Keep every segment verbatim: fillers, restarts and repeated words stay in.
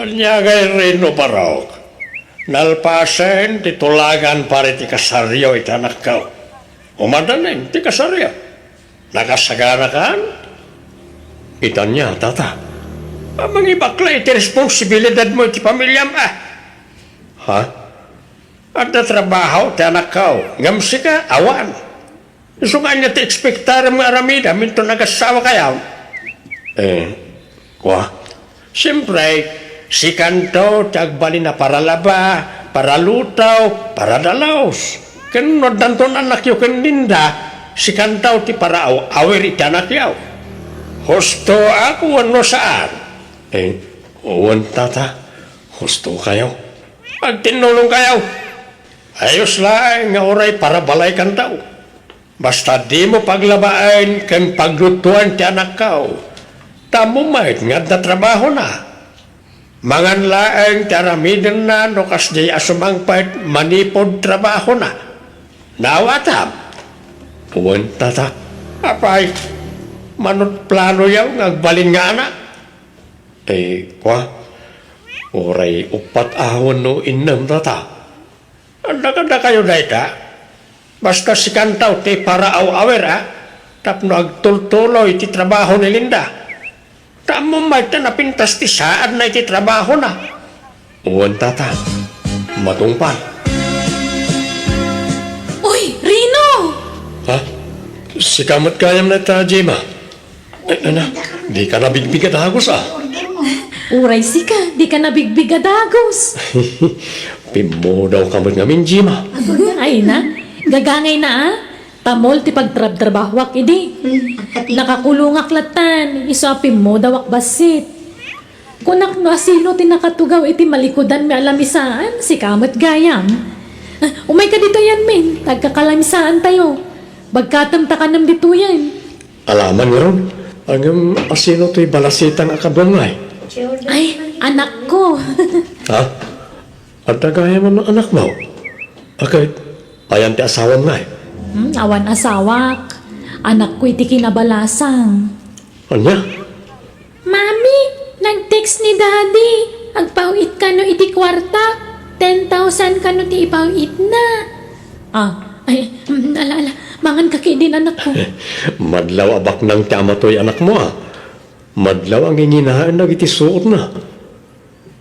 Ania ngay, Rino Barok? Nalpasen ti tulagan para iti kasaryo iti anakko. Umadanen ti kasaryo. Nakasaganakan? Ita ania, tata? A, mangibakla iti responsibilidadmo iti pamiliam, a. Ha? Adda trabaho ti anakko, ngem sika, awan. Isu nga ania ti ekspektarem nga aramidem inton agasawa kayo? Eh, kua? Siempre, sikanto ti agbalin a paralaba, paraluto, paradalus. Ken no addanton annakyo ken Linda, sikanto ti paraaw-awir iti anakyo. Husto a wenno saan? Eh, wen, tata. Husto kayo. Agtinnulong kayo. Ayos laeng nga uray parabalaykanto. Basta dimo paglabaen ken paglutoen ti anakko. Ta ammom met nga adda trabahona. Mangan laeng ti aramidenna no kasdiay a sumangpet manipud trabahona. Naawatam? Wen, tata. Apay, mano't planoyo nga agbalin nga anak? Eh, kua? Uray uppat a wenno innem, tata. Adda kadakayo dayta? Basta sikanto ti paraaw-awir, a, tapno agtultuloy ti trabaho ni Linda. Ta ammom met a napintas ti saadna iti trabahona. Wen, tata. Matungpal. Uy, Rino! Ha? Sika met gayam dayta, Gemma. Ay, ana, dika nabigbig a dagus, a. Uray sika, dika nabigbig a dagus. Pimmudawka met ngamin, Gemma. Ay na, gagangayna, a. Tamol ti pagtrabtrabahoak idi. Nakakulongak lattan, isu a pimmudawak bassit. Kunak no asino ti nakatugaw iti malikudanmi a lamisaan, sika met gayam. A, umayka ditoyen, Min, ta agkakalamisaantayo. Bagkatem ta kanem ditoyen. Alaman ngarud, ngem asino toy balasitan a kaduam ngay? Ay, anakko. Ha? Adda gayam a anakmo? A, ket ayan ti asawam ngay? Hmm, awan asawak. Anakko iti kinabalasang. Ania? Mami, nag-text ni Daddy. Agpaw-it kano iti kuarta. Ten thousand kano ti ipaw-itna. A, ay, mm, ala, ala. Mangan ka ketdin, anakko. Madlaw a baknang ti amatoy anakmo, a. Madlaw a nginginaen dagiti suotna.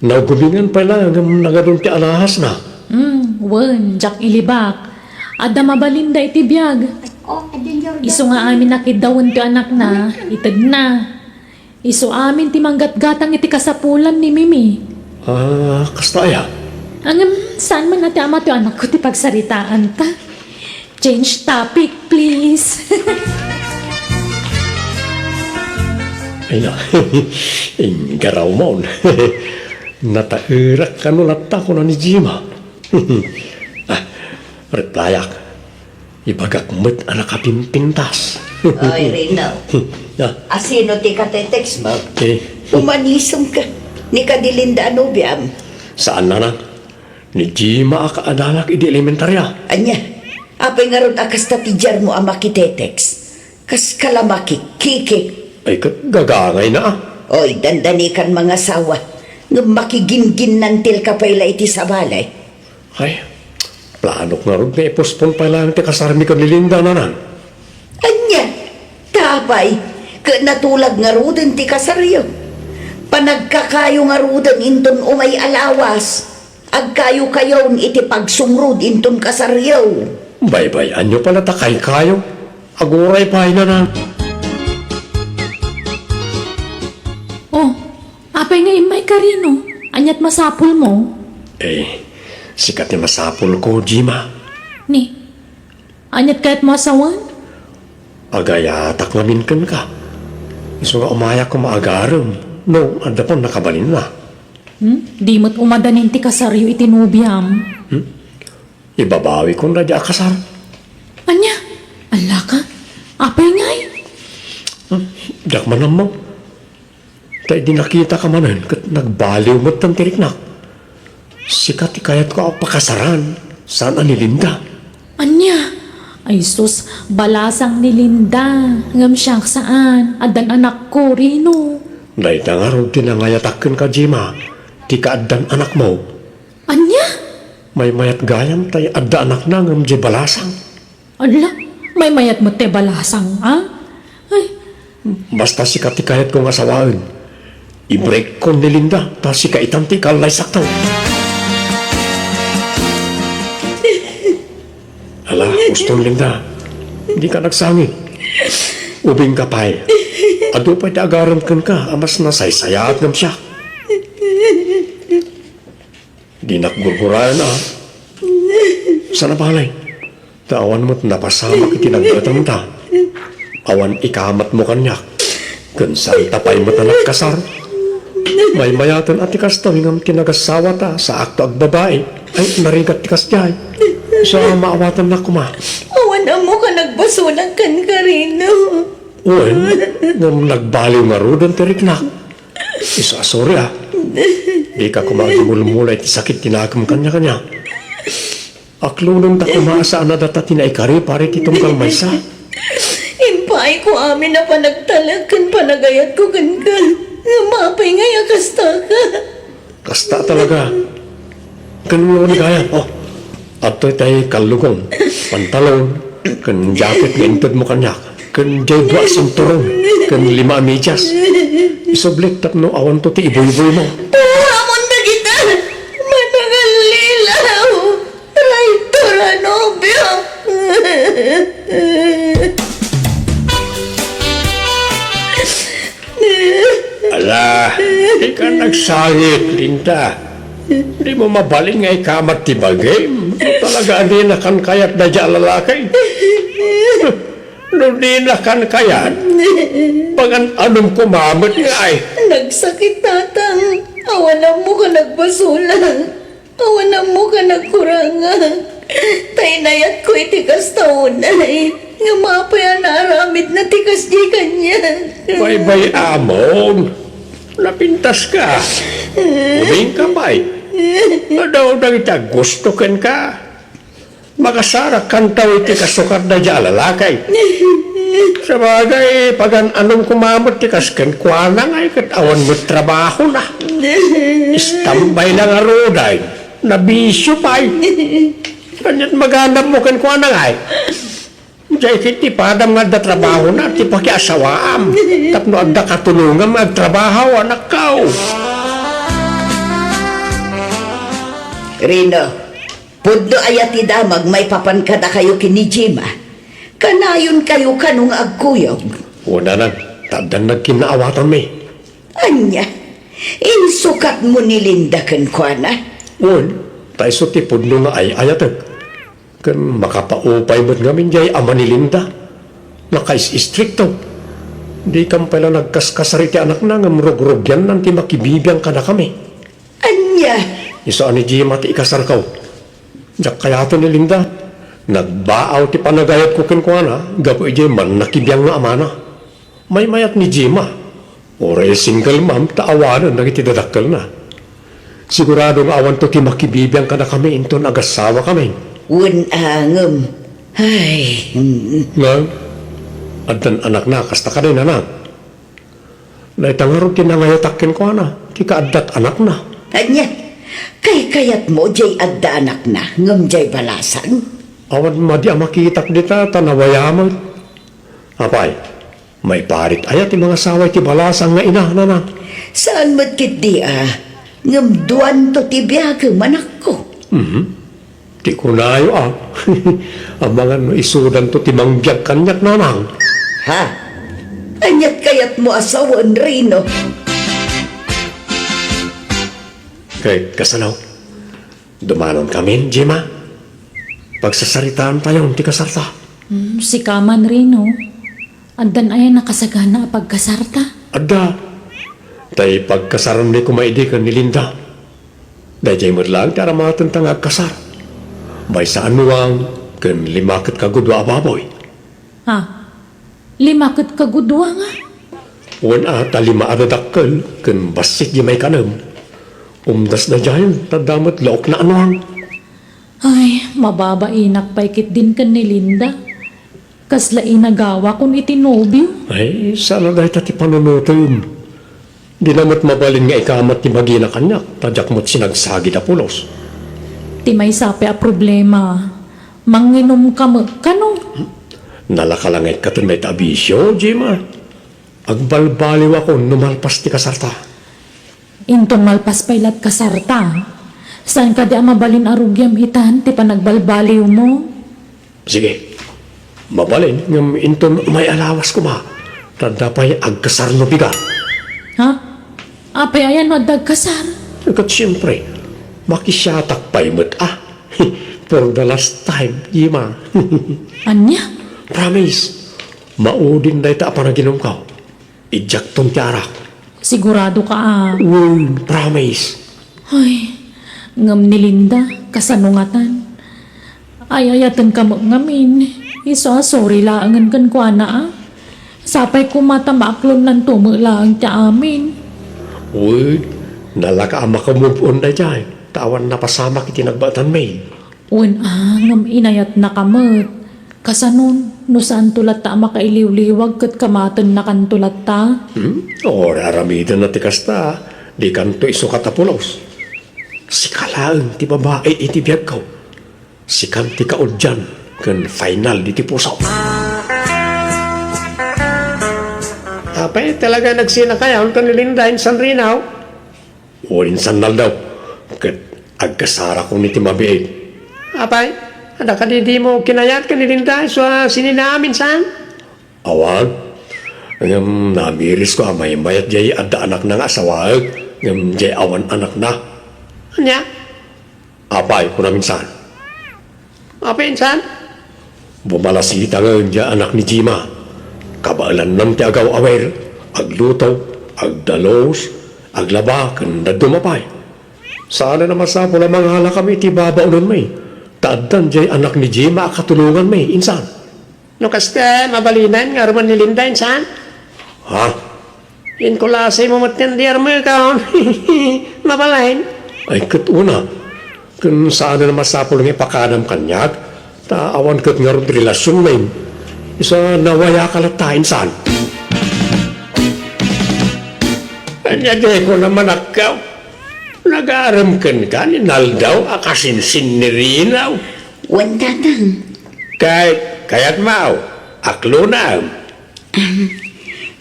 Nagumingan pay laeng ngem nagadun ti alahasna. Hmm, wen, diak ilibak. Adda mabalinda iti biag. Isu nga amin a kiddawen ti anakna, itedna. Isu amin ti manggatgatang iti kasapulan ni Mimi. A, kasta aya? Ngem, saan man a ti ama ti anakko ti pagsaritaanta? Change topic, please. Ay na, inggarawmon. Nataerak kano latta, kuna ni Gemma. A, replyak. Ibagak met a nakapimpintas. Ay, Rino. A? Asino ti katetextmo? Eh. Umanisem ka. Ni kadi Linda a nobiam? Saan, nanang. Ni Gemma a kaadanak idi elementaria. Ania? Apay ngarud a kasta ti diarmo a makitetext? Kas ka la makikikik. Ay, ket gagangayna, a. Oy, dandani kan mangasawa. Ngem makiginginnantilka pay la iti sabali. Ay, planok ngarud nga i-postpone pay laeng ti kasarmi ken ni Linda, nanang. Ania? Ta apay, ket natulag ngaruden ti kasaryo? Panagkakayo ngaruden inton umay a lawas. Agkayo-kayon iti pagsungrod inton kasaryo. Baybay-anyo pay la ta kaykayo. Aguray pay, nanang. Oh, apay nga immayka, Rino? Ania't masapulmo? Eh, sika ti masapulko, Gemma. Ni, ania't kayatmo a sawen? Agayatak ngamin kenka. Isu nga umayak koma agarem no adda pay nakabalinna. Hmm? Di met umadanin ti kasaryo iti nobiam. Hmm? Ibabawikon daydi a kasar. Ania? Allaka? Apay ngay? Hmm? Diak man ammo. Ta idi nakitaka manen ket nagbaliw metten ti riknak. Sika ti kayatko a pakasaran, saan a ni Linda. Ania? Ay sus, balasang ni Linda. Ngem siak saan, addan anakko, Rino. Dayta ngarud ti nangayatak kenka, Gemma. ti kaaddan anakmo. Ania? Maymayat gayam tay adda anakna ngem diay balasang. Ala, maymayat met ti balasang, a? Ay. Basta sika ti kayatko nga sawaen. Ibrekkon ni Linda, ta sika itan ti ikaallaysakto. Ala, uston, Linda. Dika nagsangit. Ubingka pay. Adu pay ti agarem kenka a mas nasaysayaat ngem siak. Dinak gurguraen a. Sana balay. Ta awan met napasamak iti naggatemta. Awan ikamatmo kaniak. Ken saanta pay met a nagkasar. Maymayaten a ti kastoy ngem ti nagassawata, saakto agbabai. Ay, narigat ti kasdiay. Sa maawatannak koma. Awan ammo ka nagbasolak kenka, Rino. Wen, ngem nagbaliw ngaruden ti riknak. Isu a sorry a. Dika koma agmulmula iti sakit ti nakem kaniakaniak. Aklonenta koma a saan a data ti naikari para iti tunggal maysa. Impaayko amin a panagtalek ken panagayatko kenka. Ngem apay ngay a kastaka? Kasta talaga. Ken no ni gayam, o, adtoy tay kallugon, pantalon, ken jacket nga intedmo kaniak, ken diay dua a sinturon, ken lima a medyas. Isublik tapno awanto ti ibuyboymo. Puramon dagita! Manangallilaw! Traitor a nobio! Ala, dika nagsangit, Linda. Dimo mabalin nga ikamat ti bagim. No talaga a dinakan kayat daydiay a lalaki. No dinakan kayat, pagan-anom koma met ngay. Nagsakit, Tatang. Awan ammo ka nagbasolak. Awan ammo ka nagkurangak. Ta inayatko iti kasta unay. Ngem apay a naaramidna ti kasdi kaniak? Baybay-amon. Napintaska. Ubingka pay. Adu dagiti aggusto kenka. Makasarakkanto iti kasukat daydiay a lalaki. Sabagay, pagan-anom koma met ti kas kenkuana ngay ket awan met trabahona. Istambay la ngaruden, nabisio pay. Ania't maganabmo kenkuana ngay? Diay ket ti padam nga adda trabahona ti pakiasawaam tapno adda katulongam nga agtrabaho, anakko. Rino, pudno aya ti damag maipapan kadakayo ken ni Gemma? Kanayonkayo kano nga agkuyog? Wen, nanang, ta addan nagkinnaawatanmi. Ania? Insukatmo ni Linda kenkuana? Wen, ta isu ti pudno nga ay-ayatek. Ken makapaupay met ngamin diay ama ni Linda. Nakais-istrikto. Dikan pay la nagkaskasar iti anakna ngem rugrugyannan ti makibibiang kadakami. Ania? Isu a ni Gemma ti ikasarko. Diak kayaten ni Linda. Nagbaaw ti panagayatko kenkuana gapu idiay mannakibiang nga amana. Maymayat ni Gemma. Uray single mom ta awanen dagiti dadakkelna. Sigurado nga awanto ti makibibiang kadakami inton agassawakami. Wen a, ngem, ay, mm. Ngem, addan anakna kasta kadi, nanang. Dayta ngarud ti nangayatak kenkuana, ti kaaddat anakna. Ania? Kaykayatmo diay adda anakna, ngem diay balasang? Awan madi a makitak dita, ta nawaya met. Apay, maiparit aya ti mangasawa iti balasang nga ina, nanang? Saan met ketdi a, ngem duanto ti biagem, anakko. Mhm. Ti kunayo a, amangan no isudanto ti mangbiag kaniak, nanang. Ha? Ania't kayatmo a sawen, Rino? Kay kasano? Dumanonkamin, Gemma? Pagsasaritaantayon ti kasarta. Hmm, sika man, Rino. Addan aya nakasagana a pagkasarta? Adda. Tay pagkasaranmi koma idi ken ni Linda. Daydiay met laeng ti aramatenta nga agkasar. Maysa a nuang ken lima ket kagudua a baboy. Ha? Lima ket kagudua nga? Wen a, ta lima a dadakkel ken bassit di maikanem. Umdas daydiayen, ta adda met laokna a nuang. Ay, mababainak pay ketdin ken ni Linda. Kasla inagawakon iti nobio. Ay, saan a dayta ti panunotem. Dina met mabalin nga ikamat ti magina kaniak, ta diak met sinagsagid a pulos. Ti maysa pay a problema, manginomka met kano? Nalaka la nga ikkaten dayta a bisio, Gemma. Agbalbaliwakon no malpas ti kasarta. Inton malpas pay la't kasarta, saan kadi a mabalin a rugiam itan ti panagbalbaliwmo? Sige. Mabalin, ngem inton may alawas koma, ta adda pay agkasar no bigat. Ha? Apay aya no adda agkasar? Ket siempre, makisiatak pay met a. For the last time, Gemma. Ania? Promise, maudin dayta a panaginumko. Idiakton ti arak. Siguradoka a? Wen, promise. Ay, ngem ni Linda, kasano ngatan? Ay-ayatenka met ngamin. Isu a sorry laengen kenkuana a. Sapay koma ta maaklonnanto met laeng ti amin. Wen, nalaka a maka-move on daydiay, ta awan napasamak iti nagbaetanmi. Wen a, ngem inayatnaka met. Kasanon, no saanto latta a makailiwliwag ket kamatennakanto latta? Hmm? O, ar-aramidenna ti kasta, dikanto isukat a pulos. Sika laeng ti babai iti biagko. Sikan ti kaudian ken final ditoy puso. Apay, talaga nagsinakayaw ni Linda insan Rino? Wen, insan Aldaw, ket agkasarakon iti mabiit. Apay, adda kadi dimo kinayat ken ni Linda isu a sininaam insan? Awan. Ngem namirisko a maymayat diay adda anakna nga asawaek, ngem diay awan anakna. Ania? Apay, kunam insan. Apay insan? Bumalasitangen diay anak ni Gemma. Kabaelannam ti agaw-awer, agluto, agdalus, aglaba, ken dadduma pay. Saanen a masapul a mangalakami iti babaonenmi, ta addan diay anak ni Gemma a katulonganmi, insan. No kasta, mabalinen nga armen ni Linda, insan? Ha? Inkulasaymo met ti armekon. Mabalin? Ay, ket una, ken saanen a masapul nga ipakadam kaniak, ta awan ket ngarud relasionmi. Isu a nawayaka latta, insan. Ania, di ko naman akkaw. Nagarem kenka ni Aldaw a kasinsin ni Rino. Wen, tatang. Kay, kayatmo, aklonam. Ah,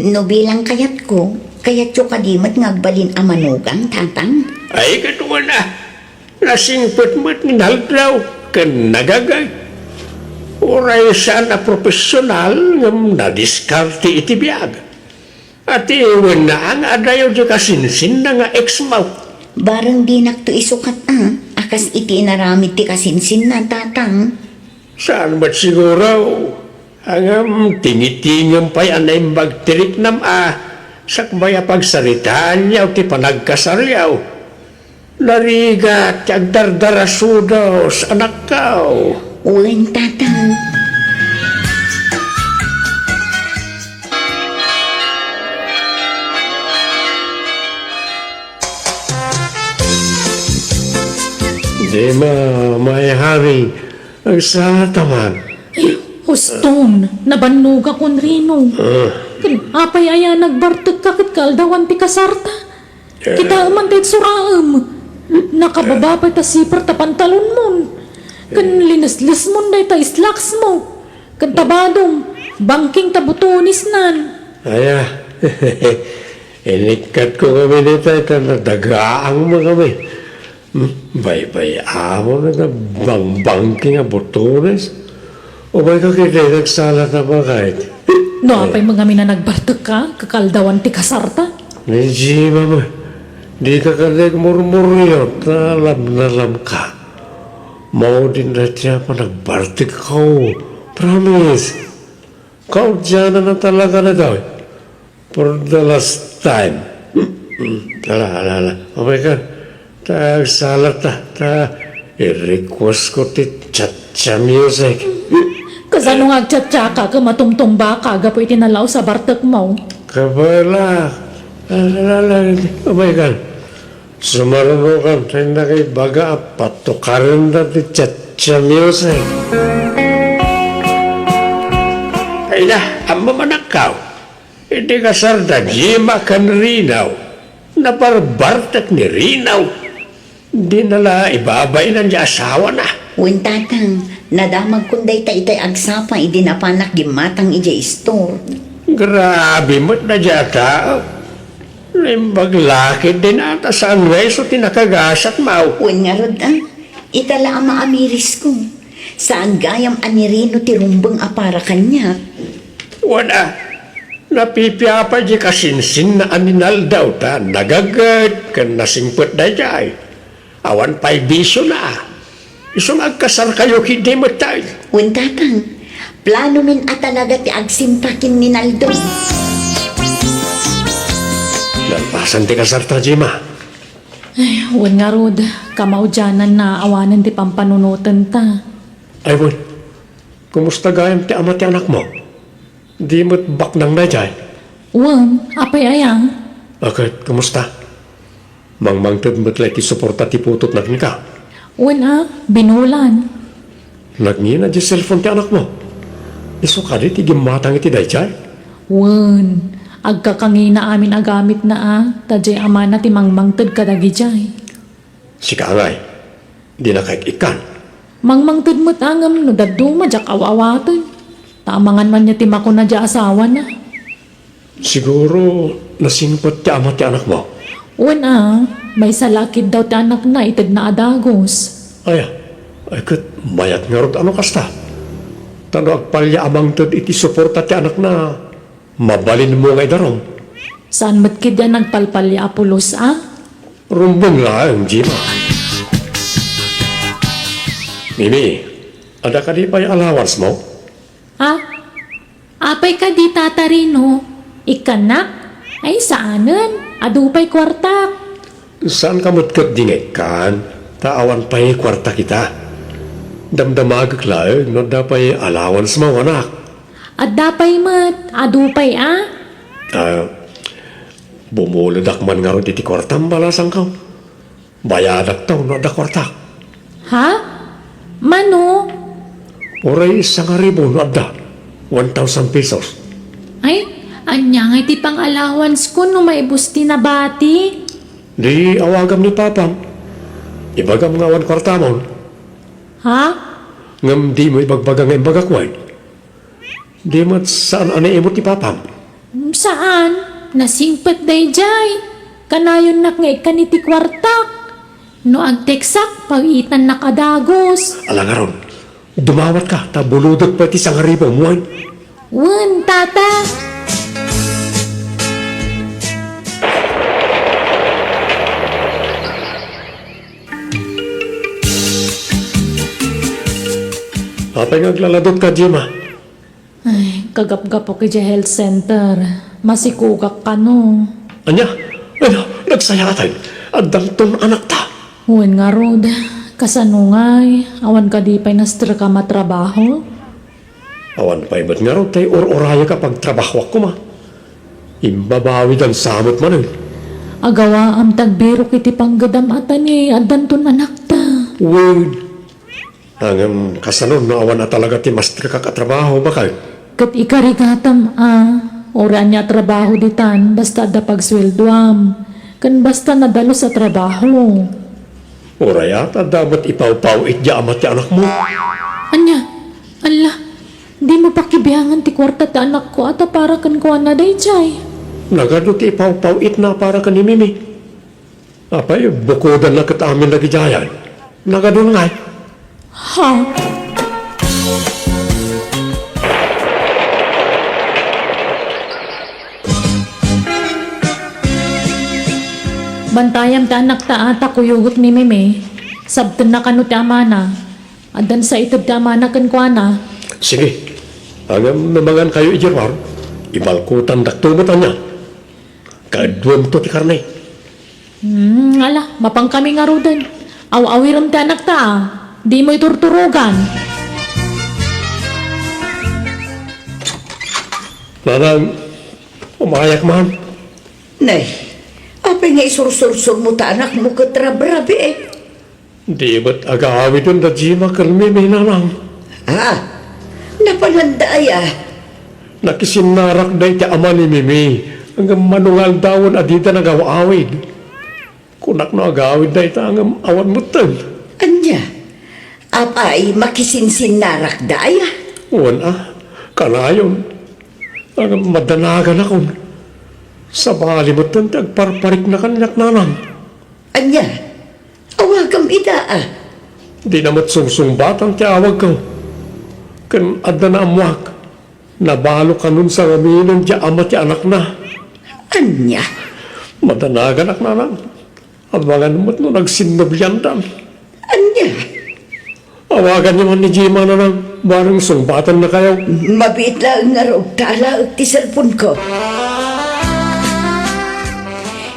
no bilang kayatko, kayatyo kadi met nga agbalin a manugang, tatang? Ay, ket una, nasingpet met ni Aldaw ken nagagay. Uray saan a profesional ngem nadiskarte iti biag. Atiwenna nga adayo ti kasinsinna nga ex-mo. Bareng dinakto isukat a, a kas iti inaramid ti kasinsinna, tatang. Saan met siguro? Ngem tingitingem pay a naimbag ti riknam a sakbay a pagsaritaanyo ti panagkasaryo. Narigat ti agdardarasudos, anakko. Wen, tatang. Gemma, my honey, agsala ta man. Ay, huston, nabannogakon, Rino. Ah. Ken apay aya nagbartekka ket kaaldawan ti kasarta? Kitaem man ti itsuraem. Nakababa pay ta siper ta pantalonmon. Ken lineslesmon dayta slacks mo. Ken ta badom, bangking ta butonesnan. Aya, inikkatko kami dita, ta nadagaangmo kami. Hmm, baybay-amon nga bangbangking a butones. Umayka ketdi, nagsala ta baket. No apay met ngamin a nagbartekka, kaaldawan ti kasarta? Ni Gemma met, dika ketdi agmurmuriot, ta alam na alamka. Maudin dayta a panagbartekko. Promise. Kaudiananna talaga daytoy. For the last time. Ala, ala, ala. Oh my God. Ta, agsala ta, ta, i-request ko ti cha-cha music. Kasano nga agcha-chaka ket matumtumbaka gapu iti nalaus a bartekmo? Kabala. Ala, ala, ala. Oh my God. Sumarunokan, tay nakibaga a patukarenda ti cha-cha music. Ay na, ammo manakkaw. Iti kasarda Gemma ken Rino, Nabarbartek ni Rino. Dina la ibabainan ti asawana. Wen, Tatang, nadamagkon dayta itay agsapa idi napanak gimmatang idiay istor. Grabe met daydiay a tao. Naimbag la ketdin a ta saan nga isu ti nakagasat, maw. Wen ngarud, a, ita la a maamirisko. Saan gayam a ni Rino ti rumbeng a para kaniak. Wen a, napipiapay di kasinsinna a ni Naldo ta nagaget ken nasingpet daydiay. Awan pay bisiona. Isu nga agkasarkayo ketdi met tay. Wen, Tatang, planomin a talaga ti agsimpa ken ni Naldo. Nalpasan ti kasarta, Gemma. Ay, wen ngarud, kamaudiananna awanen ti pampanunotenta. Ay, wen. Kumusta gayam ti ama ti anakmo? Di met baknang daydiay? Wen, apay aya? A ket, kumusta? Mangmangted met la iti suporta ti putotna kenka? Wen a, binulan. Nagngina di cellphone ti anakmo? Isu kadi ti gimmatang iti daydiay? Wen, agkakangina amin a gamitna a, ta diay amana ti mangmangted kadagidiay. Sika ngay, dinaka ik-ikkan. Mangmangted met a ngem no dadduma diak aw-awaten. Ta amangan man nia ti makuna diay asawana. Siguro, nasingpet ti ama ti anakmo? Wen a, maysa la a kiddaw ti anakna itedna a dagus. Aya, ay ket mayat ngarud a no kasta. Ta no agpalya a mangted iti suporta ti anakna, mabalinmo nga idarum. Saan met ketdi a nagpalpalya a pulos a? Rumbeng laeng, Gemma. Mimi, adda kadi pay allowance mo? A? Apay kadi, Tata Rino? Ikkannak? Ay, saanen. Adu pay kuartak. Saanka met ketdi nga ikkan, ta awan pay kuarta kita. Damdamagek laeng no adda pay allowance mo, anak. Adda pay met, adu pay a? A, bumulodak man ngarud iti kuartam, balasangko. Bayadakto no adda kuartak. Ha? Mano? Uray sangaribu no adda. One thousand pesos. Ay, ania ngay ti pang-allowance ko no maibus ti nabati? Di awagam ni papam. Ibagam nga awan kuartamon. Ha? Ngem dimo ibagbaga nga imbagak wen. Di met saan a naimut ti papam? Saan. Nasingpet daydiay. Kanayonnak nga ikkan iti kuartak. No agteksak, pawitannak a dagus. Ala ngarud, dumawatka ta bulodek pay ti sangaribum wen. Wen, Tata. Apay nga aglaladutka, Gemma? Ay, kagapgapok idiay health center. Masikogak kano. Ania? Ay, nagsayaat. Addanton anakta. Wen ngarud, kasano ngay? Awan kadi pay nastrekam a trabaho? Awan pay met ngarud tay ur-urayek a pagtrabahoak koma. Imbabawidan sa met manen. Agawaam ti agbirok iti panggedam a ta ni addanton anakta. Wen. Ngem kasano no awan a talaga ti mastrekak a trabaho, baket? Ket ikarigatam a, uray ania a trabaho ditan, basta adda pagsueldoam, ken basta nadalus a trabaho. Uray a ta adda met ipawpaw-it diay ama ti anakmo. Ania? Alla, dimo pakibiangan ti kuarta ti anakko a ta para kenkuana daydiay. Nagadu ti ipawpaw-itna para ken ni Mimi. Apay, bukodanna ket amin dagidiayan. Nagadun ngay. Ha? Bantayam ti anakta a ta kuyogek ni Mimi. Sabtenna kano ti amana. Addan sa ited ti amana kenkuana. Sige. Ngem no mangankayo idiay ruar, ibalkotandakto met ania. Kaduamto ti karne. Hmm, ala, mapankami ngaruden. Aw-awirem ti anakta a. Dimo iturturogan. Nanang, umayak man. Nay, apay nga isursursurmo ta anakmo ket rabrabii? Di met agawiden da Gemma ken Mimi, Nanang. Ah, napananda aya? Nakisinnarakda iti ama ni Mimi. Ngem mano nga aldawen a dida nagaw-awid? Kunak no agawid dayta ngem awan metten. Ania? Apay, makisinsinnarakda aya? Wen a, kanayon. Ngem madanaganakon. Sabali metten ti agparparikna kaniak, nanang. Ania? Awagam ida a. Dina met sungsungbatan ti awagko. Ken adda naammoak. Nabalo kanon sangaminen ti ama ti anakna. Ania? Madanaganak, nanang. Abangan met no nagsinnubliandan. Ania? Awaganyo man ni Jima, nanang. Bareng sungbatannakayo. Mabiit laeng ngarud ta alaek ti cellphone-ko.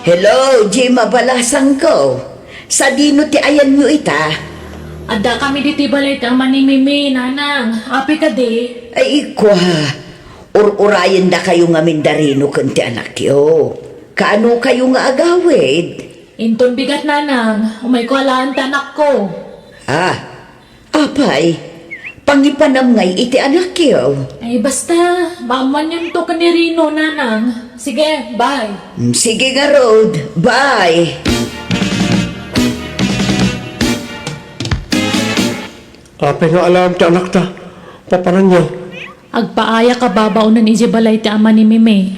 Hello, Jima balasangko. Sadino ti ayanyo ita? Addakami ditoy balay ti ama ni Mimi, nanang. Apay kadi? Ay, kua. Ur-urayendakayo ngamin da Rino ken ti anakyo. Kaanokayo nga agawid? Inton bigat, nanang. Umayko alaen ti anakko. Ah, apay, pangipanam ngay iti anakyo? Ay, basta, maammoanyonto ken ni Rino, nanang. Sige, bye. Mm, sige ngarud, bye. Apay nga alaem ti anakta? Papananyo? Agpaayak a babaonen idiay balay ti ama ni Mimi.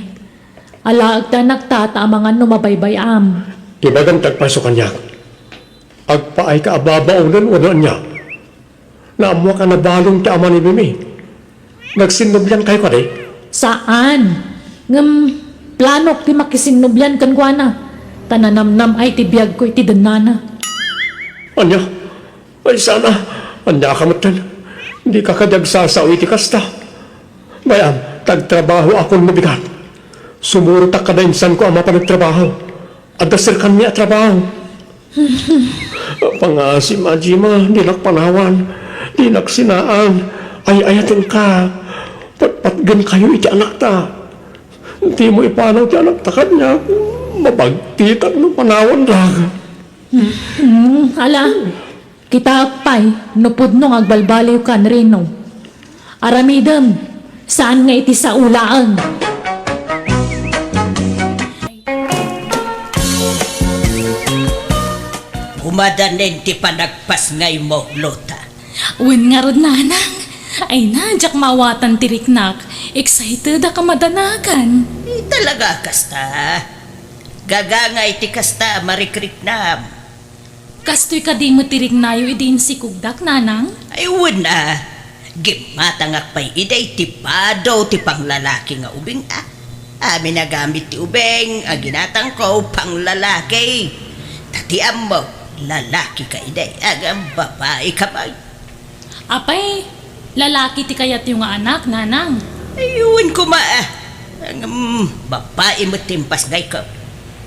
Alaek ti anakta ta amangan no mabaybay-am. Ibagam ti agpayso kaniak. Agpaayka a babaonen wenno ania? Naammoak a nabalon ti ama ni Mimi. Nagsinnubliankayo kadi? Saan. Ngem planok ti makisinnublian kenkuana. Ta nanamnam-ay ti biagko iti dennana. Ania? Ay, sana. Ania ka metten? Dika kadi agsasao iti kasta? Bay-am, ta agtrabahoakon no bigat. Sumurotak kada insanko a mapan agtrabaho. Adda serkanmi a trabaho. Pangasim a Jima, dinak panawan. Dinak sinaan. Ay-ayatenka. Patpatgenkayo iti anakta. Dimo ipanaw ti anakta kaniak. Mabagtitak no panawandak. Hmm, ala, kitaek pay no pudno nga agbalbaliwka ni Rino. Aramidem, saan nga iti sao laeng. Umadanen ti panagpasngaymo, Lota. Wen ngarud, nanang. Ay na, diak maawatan ti riknak. Excited a kamadanagan. Ay, talaga kasta. Gagangay ti kasta a marikriknam. Kastoy kadi met ti riknayo idi insikogdak, nanang? Ay, wen a. Gimmatangak pay idi ti bado ti panglalaki nga ubing a. Amin a gamit ti ubing a ginatangko panglalaki. Ta ti ammo, lalaki ka idi, ngem babai ka pay. Apay, lalaki ti kayatyo nga anak, nanang? Ay, wen koma, ah. Ngem, babai met ti impasngayko.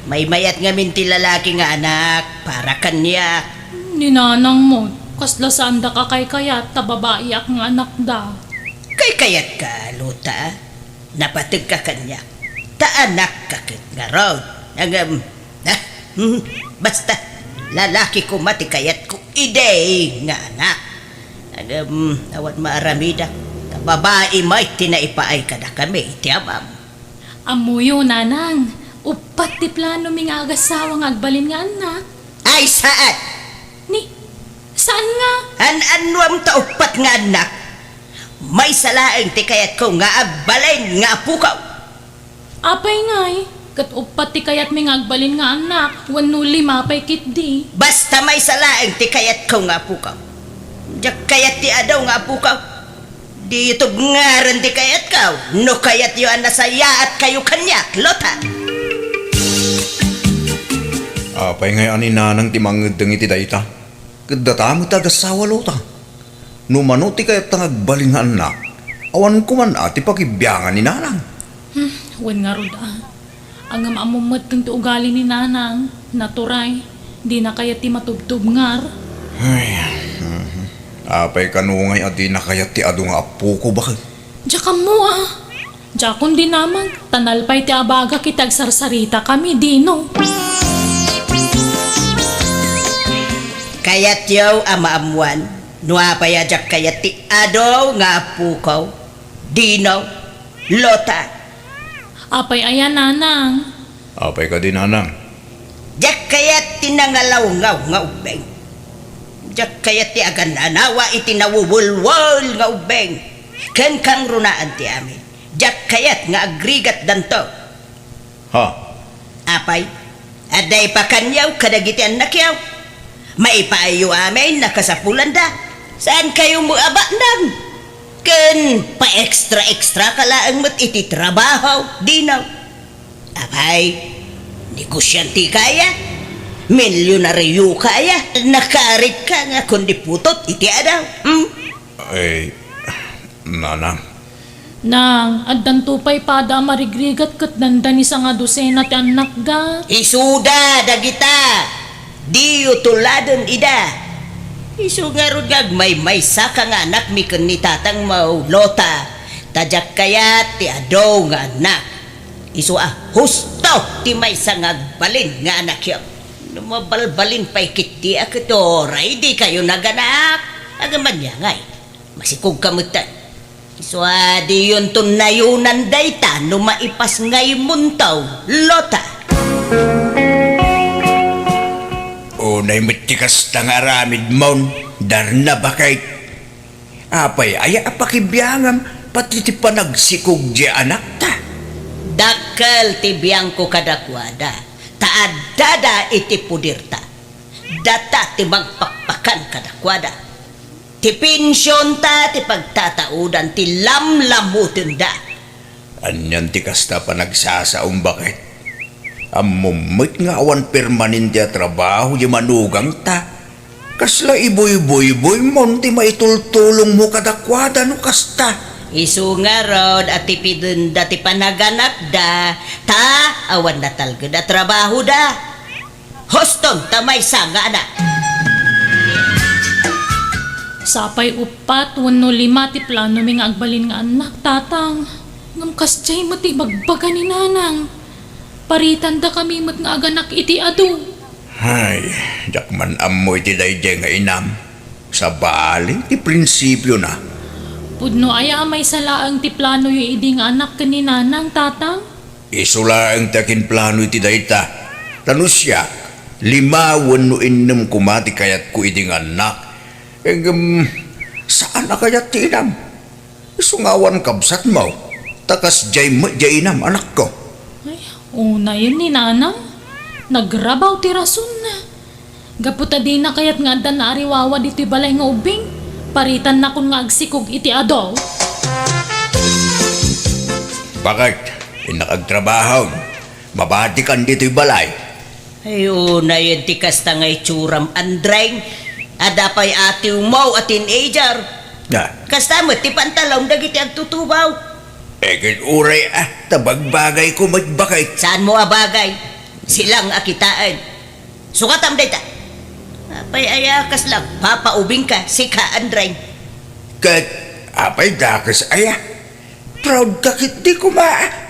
Maymayat ngamin ti lalaki nga anak para kaniak. Ni nanang met, kasla saanda ka kaykayat ta babaiak nga anakda. Kaykayatka, Lota. Napategka kaniak. Ta anakka ket ngarud. Ngem, ah, hmm, basta, lalaki koma ti kayatko idi nga anak. Ngem, awan maaramidak. Ta babai met ti naipaay kadakami ti amam. Ammoyo, nanang, uppat ti planomi nga agasawa nga agbalin nga annak. Ay, saan! Ni, saan nga? An-annuam ta uppat nga annak? Maysa laeng ti kayatko nga agbalin nga apokaw. Apay ngay, ket uppat ti kayatmi nga agbalin nga annak, wenno lima pay ketdi. Basta maysa laeng ti kayatko nga apokaw. Diak kayat ti adu nga apokaw. Diyo tubngaren ti kayatko, no kayatyo a nasayaatkayo kaniak, Lota. Apay ngay a ni nanang ti mangeddeng iti dayta? Ket data met ti agassawa, Lota. No mano ti kayatta nga agbalin nga annak, awan koman a ti pakibiangan ni nanang. Hmm, wen ngarud a. Ngem ammom metten ti ugali ni nanang, naturay, dina kayat ti matubtubngar. Ay, mhm. Apay kano ngay a dina kayat ti adu nga apoko, baket? Diak ammo a. Diakon dinamag, ta nalpay ti abagak iti agsarsaritakami, Dino. Kayatyo a maammuan no apay a diak kayat ti adu nga apoko, Dino, Lota. Apay aya, nanang? Apay kadi, nanang? Diak kayat ti nangalawngaw nga ubbing. Diak kayat ti agannanawa iti nawuwulwul nga ubbing. Ken kangrunaan ti amin. Diak kayat nga agrigatdanto. Ha? Apay, adda ipakaniaw kadagiti annakyo? Maipaayyo amin a kasapulanda. Saankayo met a baknang? Ken paextra-extra ka laeng met iti trabaho, dinaw. Apay, negosyante ka aya? Milyonaryo ka aya? Nakarit ka nga kundi putot iti adaw? Hmm? Ay, nanang. Nang, addanto pay pada a marigrigat ket dandani sanga dosena ti annakda. Isuda dagita, diyo tuladen ida. Isu ngarud nga agmaymaysa ka nga anakmi ken ni tatangmo, Lota, ta diak kayat ti adu nga annak. Isu a husto ti maysa nga agbalin nga anakyo. No mabalbalin pay ketdi a ket uray dikayo naganak, agmaniangay. Masikog ka metten. Isu a diyonto nayonan dayta no maipasngaymonto, Lota. Unay met ti kasta nga aramidmon, Darna, baket. Apay aya a pakibiangam pati ti panagsikog diay anakta? Dakkel ti biangko kadakuada, ta addada iti poderta. Data ti mangpakpakan kadakuada. Ti pensionta ti pagtataodan ti lamlamutenda. Anian ti kasta a panagsasaom, baket? Ammom met nga awan permanente a trabaho diay manugangta. Kasla ibuyboyboymon ti maitultulongmo kadakuada no kasta? Isu ngarud a tipidenda ti panaganakda, ta awan natalged a trabahoda. Huston ta maysa nga anak. Sapay uppat wenno lima ti planomi nga agbalin nga annak, tatang. Ngem kasdiay met ti ibagbaga ni nanang. Paritandakami met nga aganak iti adu. Ay, diak man ammo iti daydiay nga inam. Sabali ti prinsipiona. Pudno aya a maysa laeng ti planoyo idi nga anak ken ni nanang, tatang? Isu laeng ti akinplano iti dayta. Ta no siak, lima wenno innem koma ti kayatko idi nga annak. Ngem, saan a kayat ti inam. Isu nga awan kabsatmo, ta kasdiay met diay inam, anakko. Ay, unayen ni nanang, nagrabaw ti rasonna. Gapu ta dina kayat nga adda naariwawa ditoy balay nga ubbing, paritannakon nga agsikog iti adu. Baket, innak agtrabaho. Mabatikan ditoy balay. Ay, unayen ti kasta nga itsuram, Andreng. Adda pay atiwmo a teenager. Ah. Kasta met ti pantalom dagiti agtutubaw. Eh, ket uray, ah, ta bagbagayko met, baket. Saanmo a bagay? Silang a kitaen. Sukatam dayta. Apay aya kasla agpapaubingka, sika, Andreng? Ket apay dakes aya? Proud ka ketdi koma,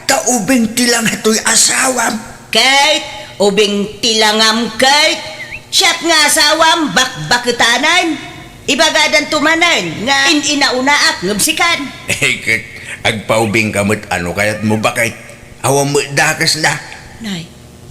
ta ubing ti langatoy asawam. Ket ubing ti langam ket siak nga asawam, bakbaketanen. Ibagadanto manen nga in-inaunaak ngem sikan. Eh, ket agpaubingka met a no kayatmo, baket. Awan met dakesna. Nay,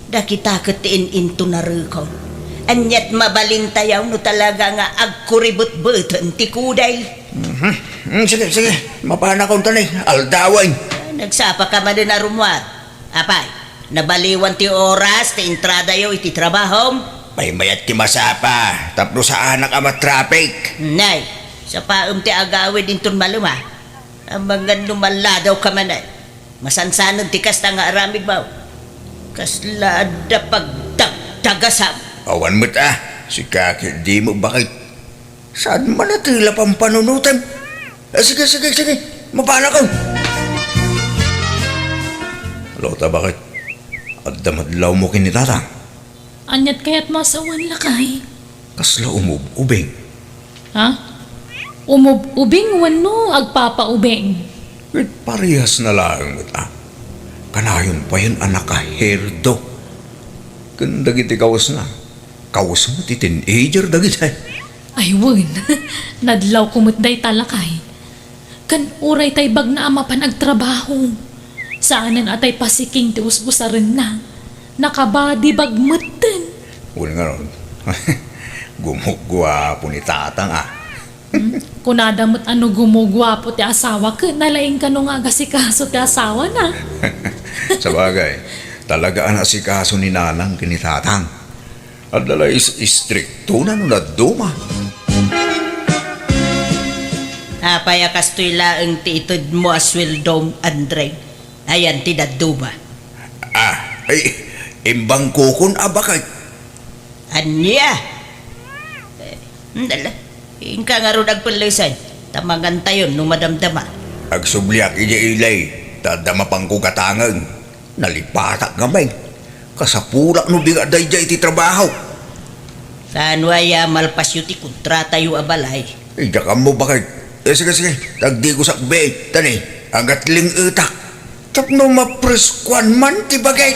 dakita ket ti in-intonarekon. Aniat mabalintayaw no talaga nga agkuribetbeten ti kudel. Mhm. Mm, sige, sige. Mapanakon ta ni aldawen. Nagsapa ka manen a rummuar. Apay, nabaliwan ti oras ti entradayo iti trabahom? Maymayat ti masapa, tapno saanak a matraffic. Nay, sapaem ti agawid inton malem a. Amangan no malladaw ka manen. Masansaned ti kasta nga aramidmo. Kasla adda pagdagdagasam. Awan met a, sika ketdi met, baket. Saan man a tila pampanunotem? Eh, sige, sige, sige. Mapanakon. Lota, baket? Adda madlawmo ken ni tatang? Aniat kayatmo a sawen, lakay? Kasla umub-ubing. Ha? Umub-ubing wenno agpapaubing? Ket parehasna laeng met a. Kanayon payen a nakaherdo. Ken dagiti kawesna, kawes met ti teenager dagiti. Ay wen, nadlawko met dayta, lakay. Ken uray tay bagna a mapan agtrabaho. Saanen a tay pasiking ti usbusarenna. Nakabadibag metten. Wen ngarud, gumuguapo ni Tatang, a. Hmm? Kunada met a no gumuguapo ti asawa ket nalaing kano nga agasikaso ti asawana. Sabagay, talaga a naasikaso ni Nanang ken ni Tatang. Adda la is-, istriktona no dadduma. Apay a kastoy laeng ti itedmo a sueldom, Andre? Ayan ti dadduma. Ah, ay, imbangkokon a baket. Ania? Eh, dala, inka ngarud agpellesen, ta mangantayon no madamdama. Agsubliak idiay ilay, ta adda mapangko gatangen. Nalipatak ngamin. Kasapulak no bigat daydiay ti trabaho. Kaano aya malpasyo ti kontratayo a balay? Diak ammo, baket. Eh, sige, sige. Tagdigosak biit. Tani, agatling-etak. Tapno mapreskuan man ti baket.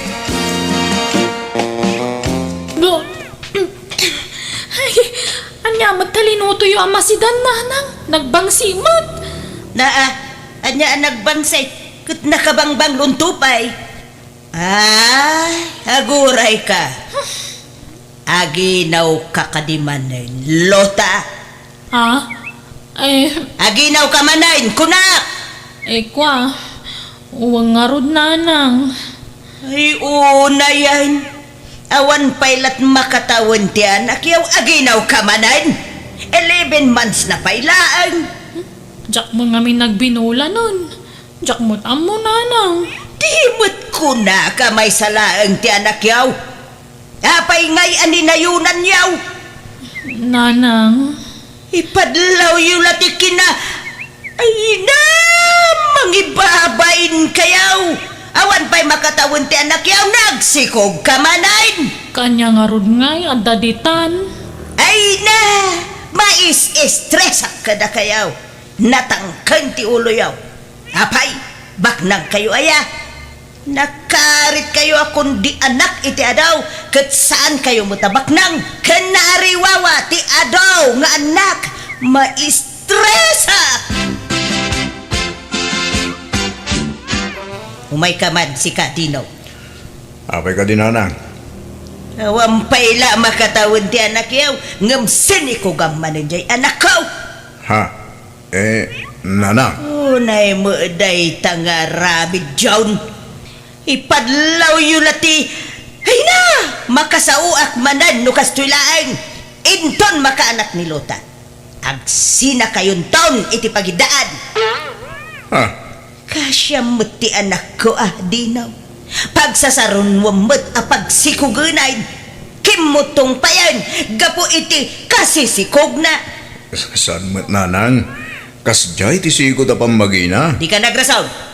Ay, ania met ta linutoyo a masidan, Nanang? Nagbangsi met. Naa, ania a nagbangsi? Ket nakabangbang lunto pay. Ay, agurayka. Aginawka kadi manen, Lota? Ha? Eh, Aginawka manen, kunak! Eh, kua, wen ngarud, Nanang. Ay, unayen. Awan pay lat makatawen ti anakyo, aginawka manen. Eleven months na pay laeng. Diak met ngamin nagbinulanen. Diak met ammo, Nanang. Di met kunaka maysa laeng ti anakyo. Apay ngay a ninayonanyo? Nanang. Ipadlawyo la ti kina-, ay na, mangibabainkayo. Awan pay makatawen ti anakyo, nagsikogka manen. Kania ngarud ngay adda ditan? Ay na, mais-estresak kadakayo. Natangken ti uloyo. Apay, baknangkayo aya? Nakaritkayo a kundi anak iti adaw, ket saankayo met a baknang, ken naariwawa ti adaw nga annak, maistresak! Umayka man, sika, Dino. Apay kadi, Nanang? Awan pay la makatawen ti anakyo, ngem sinikogam manen jay anakko. Ha? Eh, Nanang. Unay met dayta nga aramid, John. Ipadlawyo la ti, ay na! Makasaoak manen no kastoy laeng. Inton makaanak ni Lota, agsinakayonton iti pagiddaan. Ha? Kasiam met ti anakko a, Dino. Pagsasarunoam met a pagsikogenan. Kimmuttong payen gapu iti kasisikogna. Saan met, Nanang? Kasdiay ti sikog a pammagina. Dika nagrason.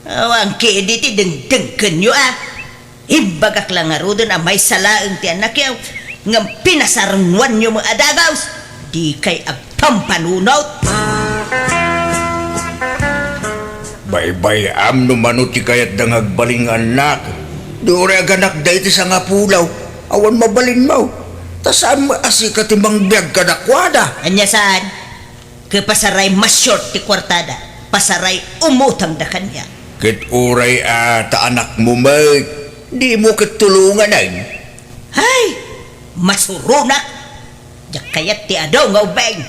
Awan ketdi ti dengdengkenyo a. Imbagak la ngaruden a maysa laeng ti anakyo, ngem pinasarunoanyo met a dagus. Dikay agpampanunot. Baybay-am no mano ti kayatda nga agbalin nga annak. Di uray aganakda iti sangapulo, awan mabalinmo. Ta saan met a sika ti mangbiag kadakuada. Ania saan? Ket pasaray ma-short ti kuartada, pasaray umutangda kaniak. Ket uray a ta anakmo met, dimo ket tulonganen. Hay! Masuronak! Diak kayat ti adu nga ubing.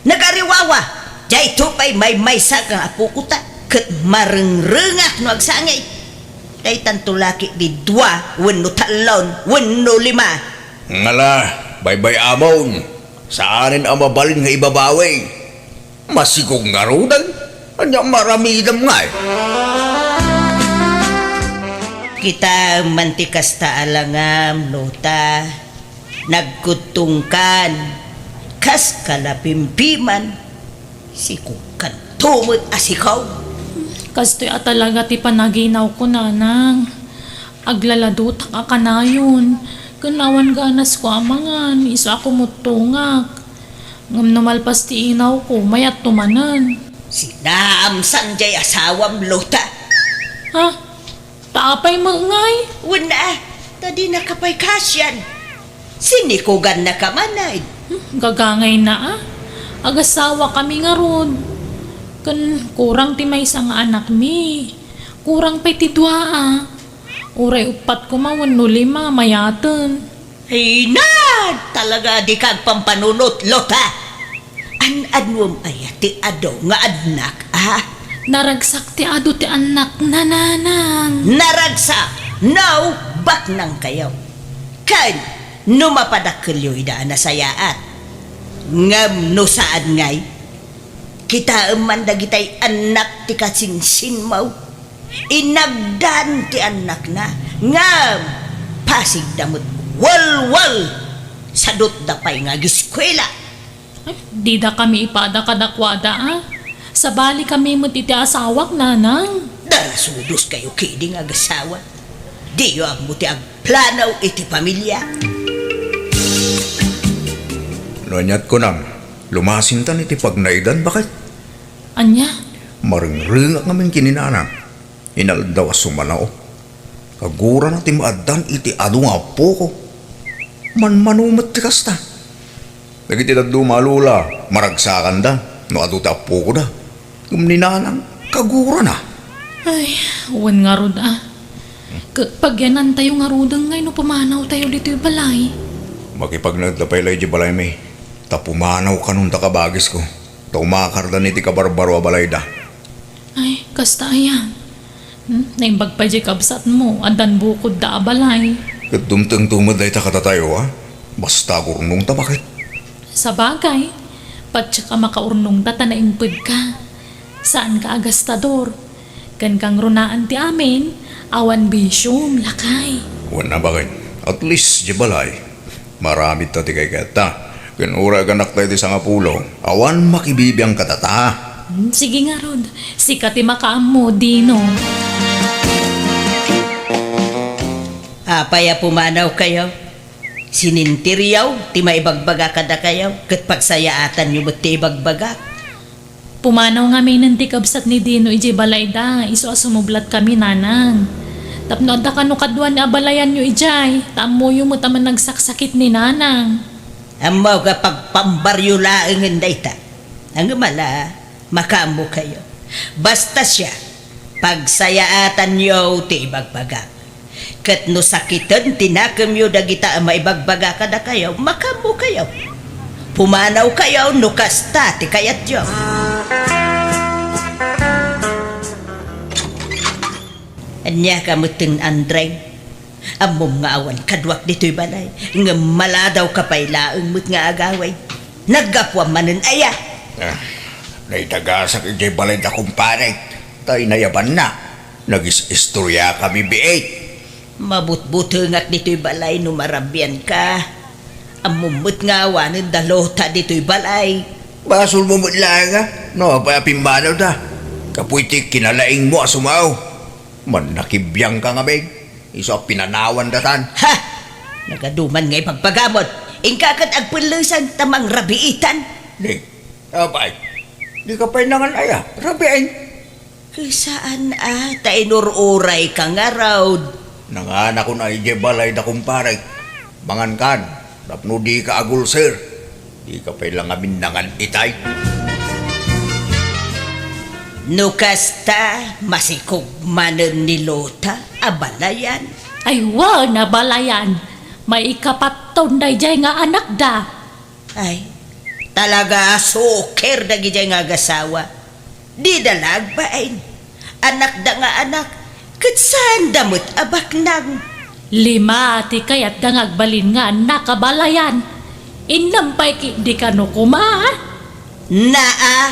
Nagariwawa! Daytoy pay maymaysa nga apokota, ket marengrengak no agsangit. Daytanto la ketdi dua wenno tallo wenno lima. Ngala, baybay-amon. Saanen a mabalin nga ibabawi. Masikog ngaruden? Ania maramidem ngay? Kitaem man ti kasta a langam, Lota. Nagkuttongkan, kas kalapimpiman. Sikogkanto met a sikog. Kastoy a talaga ti panaginawko, Nanang. Aglaladotak a kanayon, ken awan ganasko a mangan, isu a kumuttongak. Ngem no malpas ti inawko, mayatto manen. Sinaamsan jay asawam, Lota. Ha? Ta apay met ngay? Wen a, ta dinaka pay kasian. Sinikogannaka manen. Hmm, gagangayna a. Agasawakami ngarud. Ken kurang ti maysa nga anakmi. Kurang pay ti dua, a. Uray uppat koma wenno lima a mayaten. Ay na! Talaga dika agpampanunot, Lota! An-anuem aya ti adu nga annak, a? Naragsak ti adu ti annakna, nanang. Naragsak? No, baknang kayo. Ken, no mapadakkelyo ida a nasayaat. Ngem no saan ngay, kitaem man dagitay annak ti kasinsinmo. Inagdan ti annakna, ngem pasigda met walwal, sadutda pay nga agiskuela. Ay, dida kami ipada kadakuada, a. Sabali kami met iti asawak, nanang. Darasudos kayo kidi nga agasawa. Diyo ammo ti agplano iti pamilia. No aniat kunam, lumasintan iti pagnaedan, baket? Ania? Marengrengak ngamin ken ni nanang. Inaldaw a sumanao. Kagurana ti maaddan iti adu nga appoko. Manmano met ti kasta. Dagiti dadduma a lola, maragsakanda no adu ti appokoda. Ngem ni nanang, kagurana. Ay, wen ngarud, a. Ket pagyanantayo ngaruden ngay no pumanawtayo ditoy balay. Makipagnaedda pay la idiay balaymi, ta pumanaw kanon ta kabagisko, ta umakardan iti kabarbaro a balayda. Ay, kasta aya. Hmm? Naimbag pay diay kabsatmo, addan bukodda a balay. Ket dumtengto met dayta kadatayo, a? Basta agurnongta, baket? Sabagay, patiek a makaurnongta ta naimpedka. Saanka a gastador. Ken kangrunaan ti amin, awan bisiom, lakay. Wen a, baket. At least, diay balay. Maaramidta ti kaykayatta. Ken uray aganakta iti sangapulo, awan makibibiang kadata. Hmm, sige ngarud, sika ti makaammo, Dino. Apay a pumanawkayo? Sininteryo ti maibagbaga kadakayo, ket pagsayaatanyo met ti ibagbagak. Pumanaw ngaminen ti kabsat ni Dino idiay balayda, isu a sumublatkami, nanang. Tapno adda kano kaduan nga abalayanyo idiay, ta ammoyo met a managsaksakit ni nanang. Ammok a pagpambaryo laengen dayta. Ngem ala, makaammokayo. Basta siak, pagsayaatanyo ti ibagbagak. Ket no sakiten ti nakemyo dagita a maibagbaga kadakayo, makaammokayo. Pumanawkayo no kasta ti kayatyo. Ania ka metten, Andre? Ammom nga awan kaduak ditoy balay, ngem maladawka pay laeng met nga agawid. Naggapuam manen aya? Ah, naitagasak idiay balay da kumparek, ta inayabanna. Nagis-istoriakami biit. Mabutbutengak ditoy balay no marabianka. Ammom met nga awanen da Lota ditoy balay. Basolmo met laeng a no apay a pimmanawda. Kapuy ti kinalaingmo a sumao. Mannakibiangka ngamin, isu a pinanawan datan. Ha! Nagaduman nga ipagpagamon. Inka ket agpellesan ta mangrabiitan. Ni, apay, dika pay nangan aya, rabiin? Saan a, ta inur-urayka ngarud. Nanganakon a idiay balay da kumparek. Mangankan, tapno dika agulsir. Dika pay la ngamin nangan itay. No kasta, masikog manen ni Lota a balayan. Ay, wen a balayan. Maikapatton daydiay nga anakda. Ay, talaga a sukir dagidiay nga agasawa. Dida la agbain. Anakda nga anak, ket saanda met a baknang. Lima ti kayatda nga agbalin nga annak a balayan. Innem pay ketdi kano koma, a? Naa,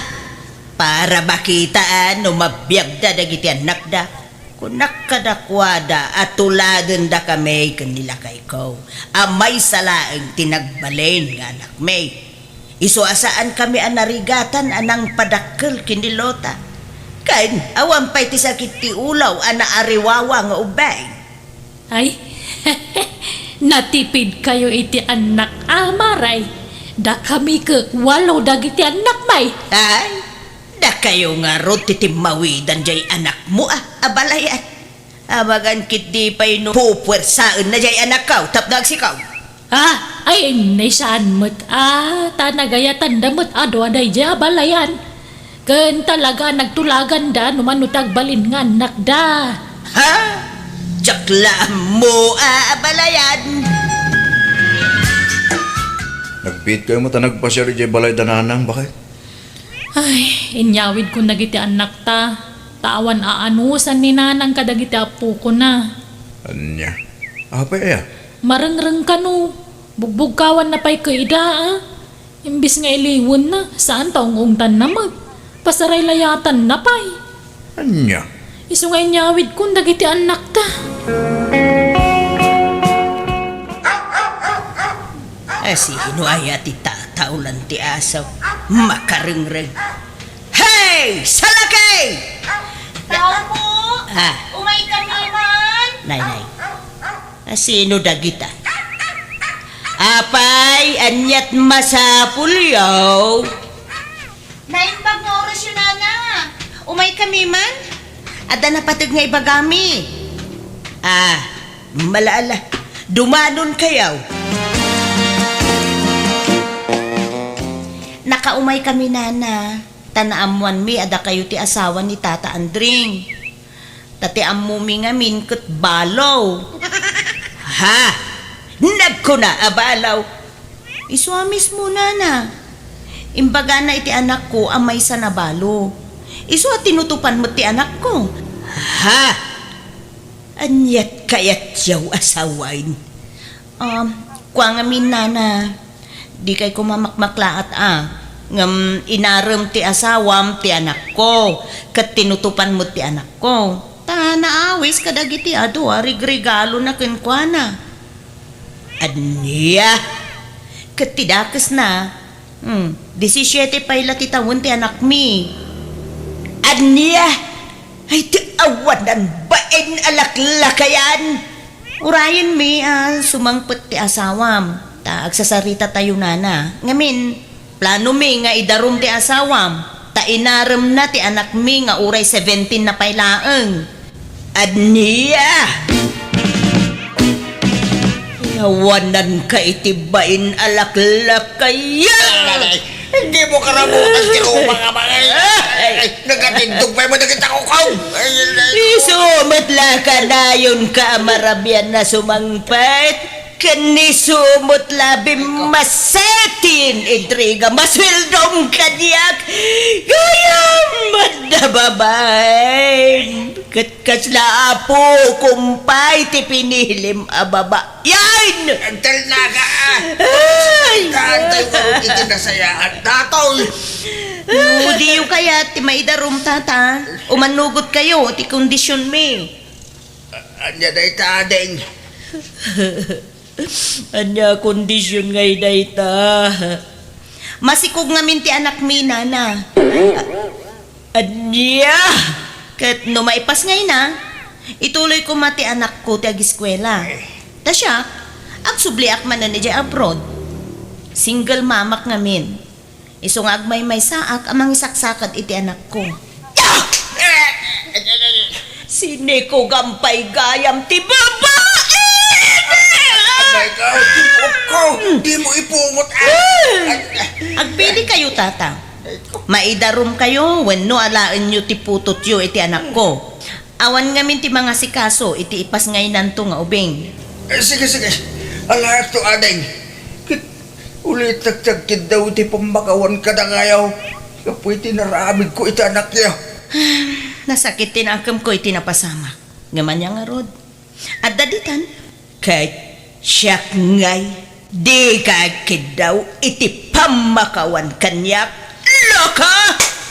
para makitaan no mabiagda dagiti annakda. Kunak kadakuada a tuladendakami ken ni lakayko a maysa laeng ti nagbalin nga anakmi. Isu a saankami a narigatan a nangpadakkel ken ni Lota. Ken awan pay ti sakit ti ulaw a naariwawa nga ubbing. Ay, natipidkayo iti annak a maray. Dakami ket walo dagiti annakmi. Ay, dakayo ngarud ti timmawidan jay anakmo a, a balayan. Amangan ketdi pay no pupuersaenna jay anakko tapno agsikaw. Ah, ay, innesan met a, ta nagayatanda met a dua daydiay a balayan. Ken talaga, nagtulaganda no mano ti agbalin nga annakda. Ha? Diak la ammo a abalayan. Nagbiit kayo met a nagpasiar idiay balay da nanang, baket? Ay, inyawidkon dagiti annakta. Ta awan aanusan ni nanang kadagiti appokona. Ania? Apay aya? Marengreng kano. Bugbugkawanna pay ket ida, a. Imbes nga iliwenna, saan ta ung-ungtanna met. Pasaraylayatanna pay. Ania? Isu nga inyawidkon dagiti annakta. A, sino aya ti tataolan ti asaw? Makarengreng. Hey, salakey! Tao po! Ah. Umay kami man! Nay, nay. A, sino dagita? Apay, aniat masapulyo? Naimbag nga orasyo, nana. Umay kami man? Adda napateg nga ibagami. Ah, malaala. Dumanon kayo. Nakaumay kami, nana. Ta naammoanmi a dakayo ti asawa ni Tata Andring. Ta ti ammomi ngamin ket balo. Ha? Nagkuna a balo? Isu a mismo, nana. Imbagana iti anakko a maysa a balo. Isu a tinutopan met ti anakko. Ha? Aniat kayatyo a sawen? Um, kua ngamin, nana, dikay koma makmaklaat a, ngem inarem ti asawam ti anakko, ket tinutopan met ti anakko. Ta naawis kadagiti adu a rigregalona kenkuana. Ania? Ket ti dakesna, hmm, disisiete pay la ti tawen ti anakmi. Ania? Ay, ti awanan bain a laklakayan! Urayenmi a sumangpet ti asawam, ta agsasaritatayo, nana. Ngamin, planomi nga idarum ti asawam, ta inaremna ti anakmi nga uray seventeen na pay laeng. Ania? Yawananka iti bain a laklakayan! Dimo karabutan ti ruma nga bangay. Ah! Ay, nagatindog pay mo dagiti kukaw. Ay, ay, ay. Isu met la kanayonka a marabian a sumangpet, ken isu met la bimmaset ti intriga, masueldom kaniak. Gayam met a babaen. Ket kasla apokom pay ti pinilim a baba. Yan! Agtalnaka, ah! Ay! Kaantay ko iti nasayaan. Datoy! No, diyo kayat ti maidarum, tata. Umanugot kayo ti kondisyonmi. A-, ania dayta, ading? Ania kondisyon ngay dayta? Masikog ngamin ti anakmi, nana. Ania? Ket no maipasngayna, ituloy koma ti anakko ti agiskuela. Ta siak, agsubliak manen idiay abroad. Single mamak ngamin. Isu nga agmaymaysaak a mangisaksakad iti anakko. Sinikugan pay gayam ti babae! Aray ka, dimo ko! Dimo ipungot, ah! Agpili kayo, tata. Maidarum kayo wenno alaenyo ti putotyo iti anakko. Awan ngamin ti mangasikaso iti ipasngaynanto nga ubing. Eh, sige, sige. Alaekto, ading. Ket ulitek ti agkiddaw iti pammakawan kadakayo gapu iti naramidko iti anakyo. Nasakit ti nakemko iti napasamak. Ngem ania ngarud? Adda ditan? Ket siak ngay, dika agkiddaw iti pammakawan kaniak, loka!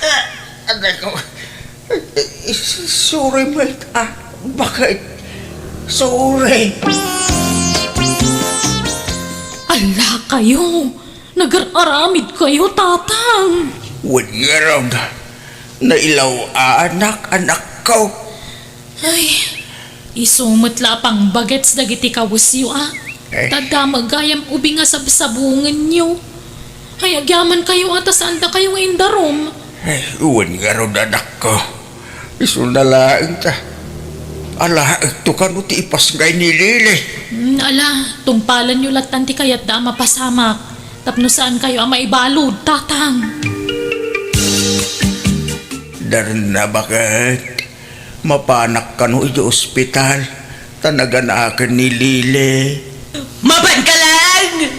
Ah, agay ko. Sorry met, ah, baket. Sorry. Ala kayo! Nagar-aramid kayo, Tatang! Wen ngarud, nailaw a anak, anakko. Ay, isu met la a pangbagets dagiti kawesyo, a. Eh. Tadda met gayam ubing a sabsabungenyo. Ay, agyaman kayo a ta saan dakayo nga indarum. Eh, wen ngarud, anakko. Isuna laeng ta. Alaekto kano ti ipasngay ni Lili. Hmm, ala, tungpalanyo lattan ti kayatda a mapasamak. Tapno saan kayo a maibalud, Tatang. Darna, baket. Mapanak kano iti ospital, ta naganaken ni Lily. Mapanka lang!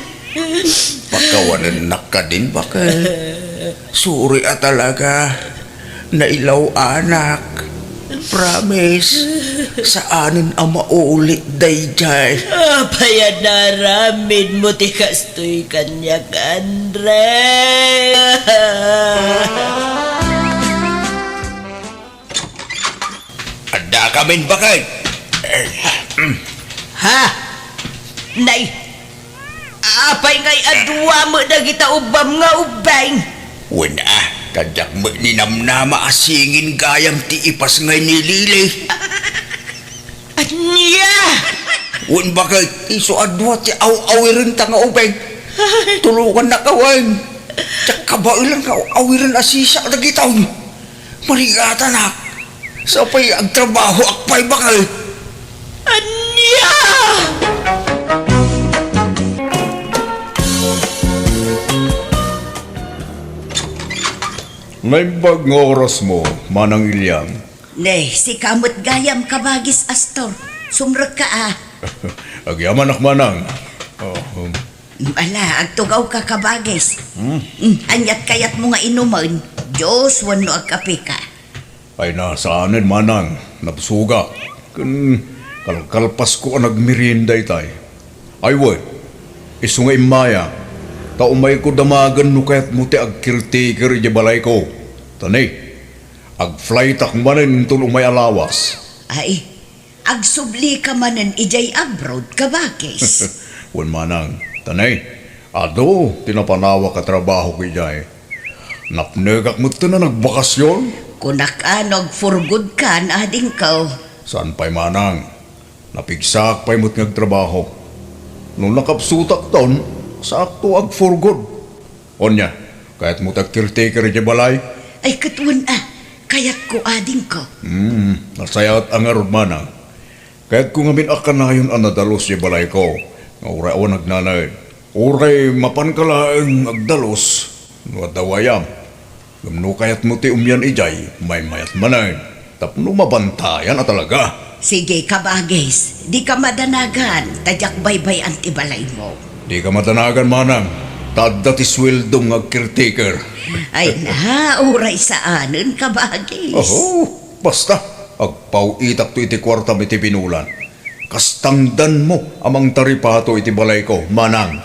Pakawanennak kadin, baket. Sorry a talaga. Nailaw-anak. Promise. Saanen a maulit daydiay. Apay a naaramidmo ti kastoy kaniak, Andre? Adda kamin, baket. Eh, mm. Ha? Nay, apay ngay a dua met dagita ubbam nga ubbing? Wen a, ta diak met ninamnama a singin gayam ti ipas ngay ni Lily. Ania? Wen, baket, isu a dua ti aw-awirenta nga ubbing. Tulongannaka wen. Diak kabaelan nga aw-awiren a siak dagitoy. Marigatanak. Sapay agtrabahoak pay, baket. Ania? Naimbag nga orasmo, Manang Iliang. Ne, sika met gayam, Kabagis Astor. Sumrekka a. Agyamanak, Manang. Oh, um. Ala, agtugawka, Kabagis. Hmm? Mm, aniat kayatmo nga inumen? Juice wenno agkapeka? Ay, na, saanen, Manang. Nabsogak. Ken kalkalpasko a nagmerienda itay. Ay, wen, isu nga immaya, ta umayko damagen no kayatmo ti agcaretaker idiay balayko. Ta ne, agflightak manen inton umay a lawas. Ay, agsublika manen idiay abroad, Kabagis? Wen, Manang. Ta ne, adu ti napanawak a trabahok idiay. Napnekak metten a nagbakasyon. Kunak a no ag-for good kan, adingko. Saan pay, Manang. Napigsaak pay met nga agtrabaho. No nakapsutakton, saakto ag-for good. Ania, kayatmo ti agcaretaker idiay balay? Ay, ket wen a, kayatko, adingko. Hmm, nasayaat a ngarud, Manang. Kayatko ngamin a kanayon a nadalus idiay balayko, nga uray awan agnanaed. Uray mapanka laeng agdalus no adda wayam. Ngem no kayatmo ti umian idiay, maymayat manen, tapno mabantayan a talaga. Sige, Kabagis, dika madanagan, ta diak baybay-an ti balaymo. Dika madanagan, Manang, ta adda ti sueldom nga agcaretaker. Ay na, uray saanen, Kabagis. Oho, basta, agpaw-itakto iti kuartam iti binulan. Kastangdanmo a mangtaripato iti balayko, Manang.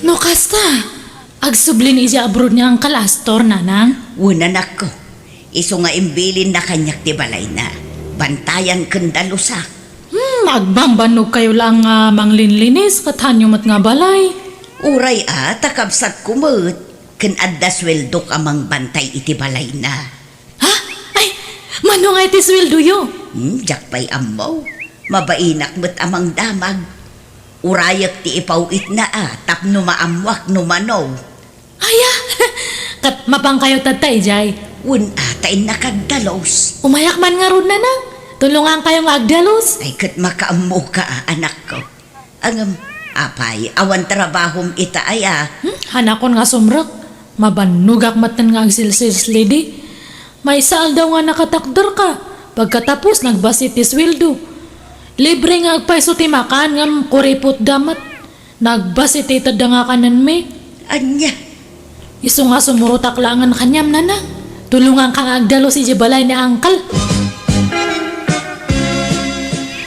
No kasta, agsublin idiay abroad ni Uncle Astor, Nanang? Wen, anakko. Isu nga imbilinna kaniak ti balayna. Bantayan ken dalusak. Hmm, agbambannog kayo laeng nga manglinlinis ket haanyo met nga balay. Uray a, ta kabsatko met, ken adda sueldok a mangbantay iti balayna. Ha? Ay, mano nga iti sueldoyo? Hmm, diak pay ammo. Mabainak met a mangdamag. Urayek ti ipaw-itna a tapno maammoak no mano. Aya, ket mapankayo tatta idiay? Wen a, ta innak agdalus. Umayak man ngarud, Nanang. Tulongankayo nga agdalus. Ay, ket makaammoka a, anakko. Ngem, apay, awan trabahom ita aya? Hmm, hanakon nga sumrek. Mabannogak metten nga agsilsilslidi. Maysa aldaw nga nakatakderka. Pagkatapos, nagbasi ti sueldo. Libre nga agpayso ti makan, ngem kuripotda met. Nagbasi ti itedda nga kanenmi. Ania? Isu nga sumurotak laengen kaniam, Nanang. Tulonganka nga agdalus idiay balay ni Uncle.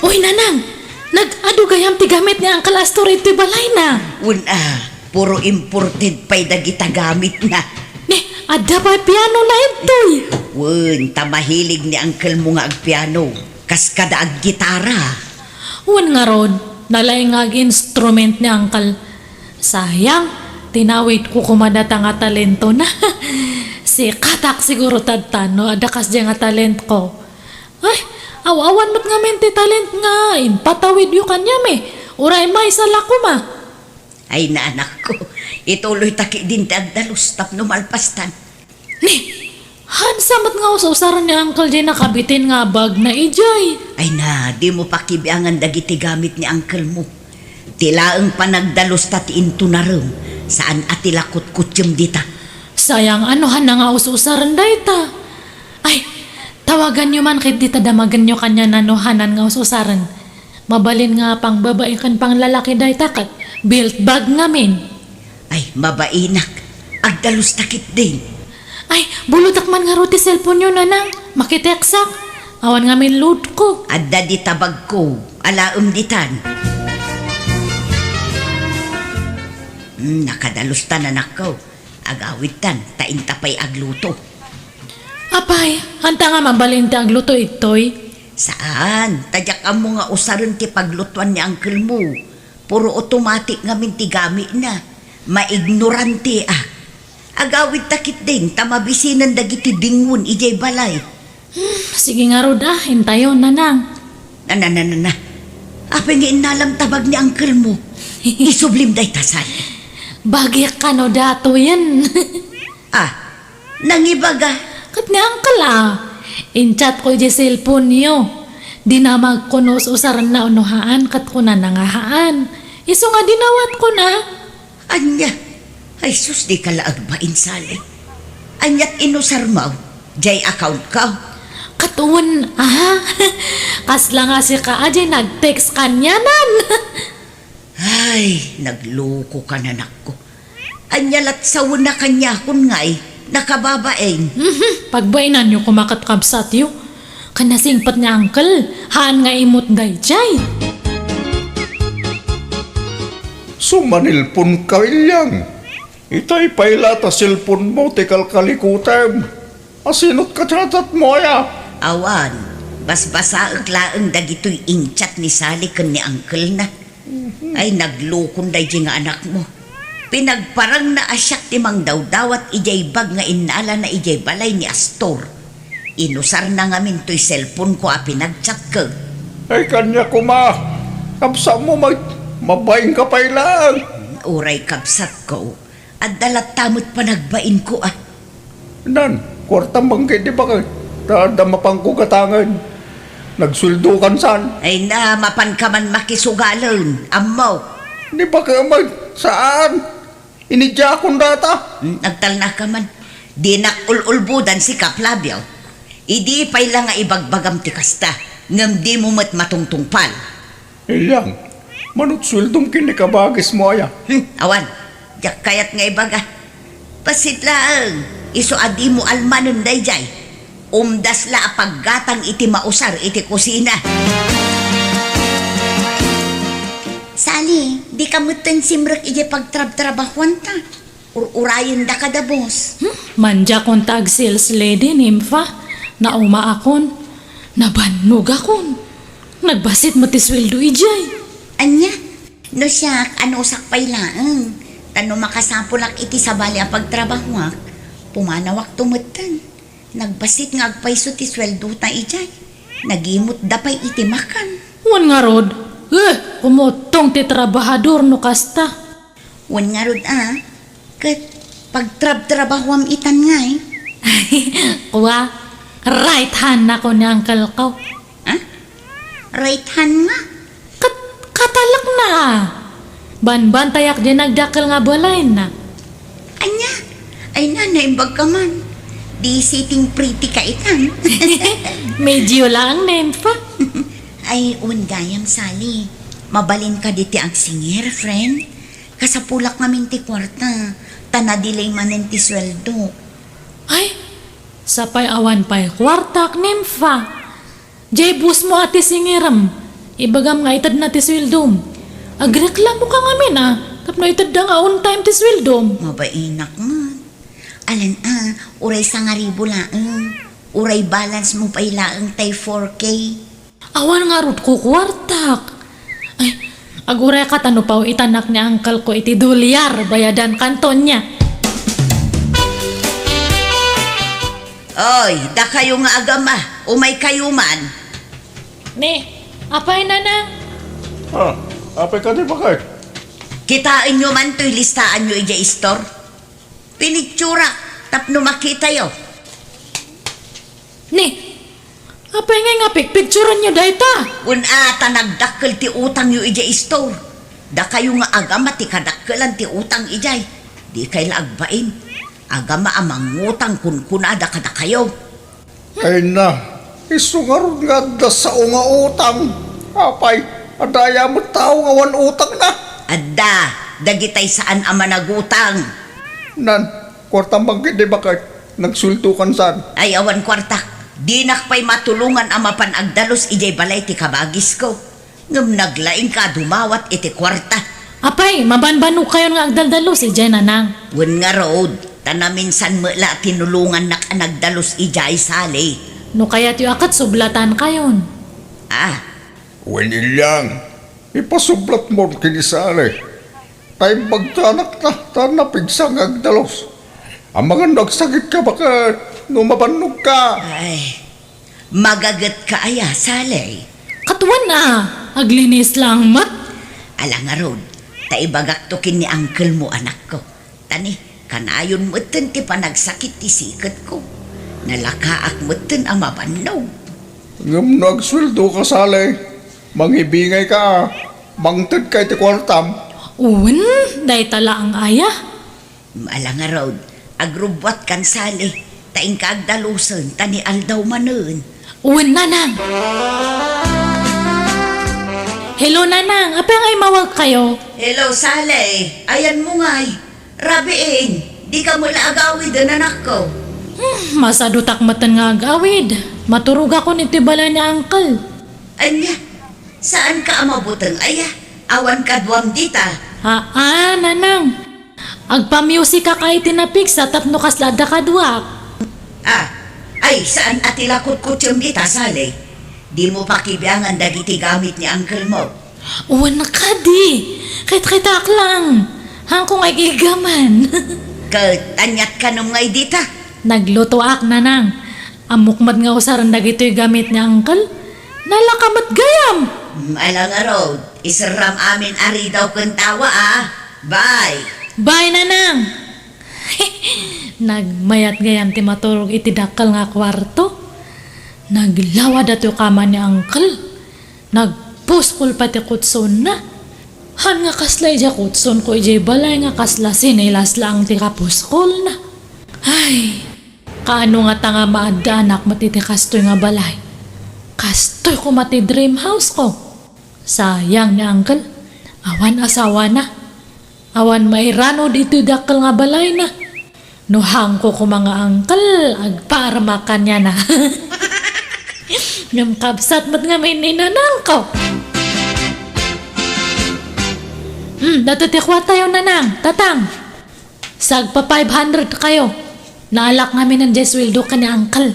Uy, Nanang! Nag-adu gayam ti gamit ni Uncle Astor iti balayna. Wen a, puro imported pay dagita gamitna. Ni, adda pay pianona ditoy. Wen, ta mahilig ni uncle mo nga agpiano. Kas kada aggitara. Wen ngarud, nalaing nga ag-instrument ni Uncle. Sayang, tinawidko koma data nga talentona. Sikatak siguro tatta no adda kasdiay nga talentko. Ay, aw-awan met ngamin ti talent nga impatawidyo kaniam, eh. Uray maysa la koma. Ay, na, anakko, ituloyta ketdin ti agdalus tapno malpastan. Ni, haansa met nga us-usaren ni Uncle diay nakabitin nga bagna idiay? Ay na, dimo pakibiangan dagiti gamit ni uncle mo. Ti laeng panagdalusta ti intunarem, saan a ti la kutkutsem dita. Sayang, no haanna nga us-usaren dayta. Ay, tawaganyo man ketdi ta damagenyo kaniana no haanan nga us-usaren. Mabalin nga pangbabai ken panglalaki dayta ket built bag ngamin. Ay, mabainak. Agdalusta ketdin. Ay, bulotek man ngarud ti cellphone-yo, nanang. Makitekstak. Awan ngamin load-ko. Adda di tabagko. Alaem ditan. Hmm, nakadalusta, anakko. Agawidtan, ta inta pay agluto. Apay, haanta nga mabalin ti agluto, ittoy? Saan, ta diak ammo nga usaren ti paglutoan ni uncle-mo. Puro automatic ngamin ti gamitna. Maignorante, ah. Agawidta ketdin, ta mabisinen dagiti dingon idiay balay. Hmm, sige ngarud, ah, intayon, nanang. Na, na, na, na, na. Apay nga innalam ta bag ni uncle-mo? Isublim dayta, Sal. Bagik kano datoyen. Ah, nangibaga? Ket ni uncle, ah. In-chat-ko idiay cellphone-yo. Dinamagko no us-usarenna wenno haan, ket kunana nga haan. Isu nga dinawatkona. Ania? Ay sus, dika la agbain, Sal. Aniat inusarmo? Diay account-ko? Ket wen, ah. Kasla nga sika a diay nag-text kanianan. Ay, naglokokan, anakko. Ania lat sawen a kaniakon ngay, nakababain. Mhm, pagbainanyo koma ket kabsatyo. Ken nasingpet ni uncle, haan nga immut daydiay. Sumanelponka, Ilyang. Itay pay la ta cellphone-mo ti kalkalikutem. Asino ti kachat-chatmo aya? Awan, basbasaek laeng dagitoy in-chat ni Sally ken ni uncle-na. Mhm. Ay, naglokon daydiay nga anakmo. Pinagparangna a siak ti mangdawdawat idiay bag nga innalana idiay balay ni Astor. Inusarna ngamin toy cellphone-ko a pinag-chat-ko. Ay, kaniak koma. Kabsatmo met, mabainka pay laeng. Uray kabsatko, adda latta met panagbainko, ah. Nan, kuartam man ketdi baket, ta adda mapanko gatangen. Nagsueldokan, Sal. Ay na, mapanka man makisugalen, ammok. Ni baket met, saan? Inidiakon dayta. Hmm, agtalnaka man. Dinak ul-ulbodan sika, Flavio. Idi pay la nga ibagbagam ti kasta, ngem dimo met matungtungpal. Ilyang, manut sueldom ken ni kabagismo aya. Hmm, awan. Diak kayat nga ibaga. Bassit laeng, isu a dimo almanen daydiay. Umdas la a paggatang iti mausar iti kusina. Sally, dika metten simrek idiay pagtrabtrabahuanta. Ur-urayendaka da, boss. Hmm? Mandiakon ta ag-sales lady, Nympha. Naumaakon. Nabannogakon. Nagbassit met ti sueldo idiay. Ania? No siak, anusak pay laeng. Ta no makasapulak iti sabali a pagtrabahuak, pumanawakto metten. Nagbassit nga agpayso ti sueldota idiay. Nagimutda pay iti makan. Wen ngarud, eh, kumuttong ti trabahador no kasta. Wen ngarud a, ket pagtrabtrabahuam itan ngay? Kua, right hand-nako ni uncle-ko. Ha? Right hand nga? Kat-, katalekna. Banbantayak diay nagdakkel nga balayna. Ania? Ay na, naimbagka man. Di sitting pretty ka itan. Medyo lang, Nympha. Ay, wen gayam, Sally. Mabalin kadi ti agsingir, friend? Kasapulak ngamin ti kuarta, ta na-delay manen ti sueldo. Ay, sapay awan pay kuartak, Nympha. Diay boss-mo a ti singirem, ibagam nga itedna ti sueldom. Agreklamoka ngamin a, tapno itedda nga on time ti sueldom. Mabainak met. Alan a, uray sangaribu laeng. Uray balance-mo pay laeng tay four K. Awan ngarud kukuartak. Ay, agurayka ta no paw-itanak ni uncle-ko iti dolyar, bayadankanto nia. Oy, dakayo nga agama, umaykayo man. Ni, apay, nanang? Ah, apay kadi baket? Kitaenyo man toy listaanyo idiay istor. Pinicturak tapno makitayo. Ni, apay ngay nga pigpicturenyo dayta? Wen a, ta nagdakkel ti utangyo idiay istor. Dakayo nga agama ti kadakkelan ti utang idiay. Dikay la agbain. Agama a mangutang kunkunada kadakayo. Ay na, isu ngarud nga adda sao nga utang. Apay, adda aya met tao nga awan utangna? Adda, dagitay saan a managutang. Nan, kuartam man ketdi baket, nagsueldokan saan? Ay, awan kuartak. Dinak pay matulongan a mapan agdalus idiay balay ti kabagisko. Ngem naglaingka a dumawat iti kuarta. Apay, mabanbanogkayon nga agdaldalus idiay, nanang? Wen ngarud, ta naminsan met la a tinulongannak a nagdalus idiay, Sally. No kayatyo a ket sublatankayon. Ah. Wen, Ilyang, ipasublatmon ken ni Sally. Ta imbagtanak ta, ta napigsa nga agdalus. Amangan no agsakitka baket, no mabannogka. Ay, magagetka aya, Sally? Ket wen a, aglinis laeng met. Ala ngarud, ta ibagakto ken ni uncle mo, anakko. Ta ni, kanayon metten ti panagsakit ti siketko. Nalakaak metten a mabannog. Ngem no agsueldoka, Sally, mangibingayka a, mangtedka iti kuartam. Wen, dayta laeng aya. Ala ngarud, agrubbuatkan, Sally, ta inka agdalusen, ta ni aldaw manen. Wen, nanang. Hello, nanang. Apay nga immawagkayo? Hello, Sally. Ayanmo ngay. Rabiin, dika met la agawiden, anakko. Hmm, masadutak metten nga agawid. Maturogakon iti balay ni uncle. Ania? Saanka a mabuteng aya? Awan kaduam dita. Aa, nanang. Agpamusikak iti napigsa tapno kasla adda kaduak. Ah, ay, saan a ti la kutkutsem dita, Sally? Dimo pakibiangan dagiti gamit ni uncle mo. Wen kadi, kitkitaak laeng. Haanko nga igigaman. Ket aniat kanem ngay dita? Naglutoak, nanang. Ammok met nga usaren dagitoy gamit ni uncle. Nalaka met gayam. Mm, ala ngarud, iserram amin a ridaw ken tawa, a. Bye. Bye, nanang. Nagmayat gayam ti maturog iti dakkel nga kuarto. Naglawa datoy kama ni uncle. Nagpuskol pay ti kutsonna. Haan nga kasla idiay kutsonko idiay balay nga kasla sinelas laeng ti kapuskolna. Ay, kaano ngata nga maaddaanak met iti kastoy nga balay? Kastoy koma ti dream house ko. Sayang ni uncle. Awan asawana. Awan mairano ditoy dakkel nga balayna. No haanko koma nga uncle, agpaarmak kaniana. Ngem kabsat met ngamin ni nanangko. Hmm, datoy ti kuartayo, nanang, tatang. Sagpa five hundred kayo. Naalak ngamin diay sueldo ken ni uncle.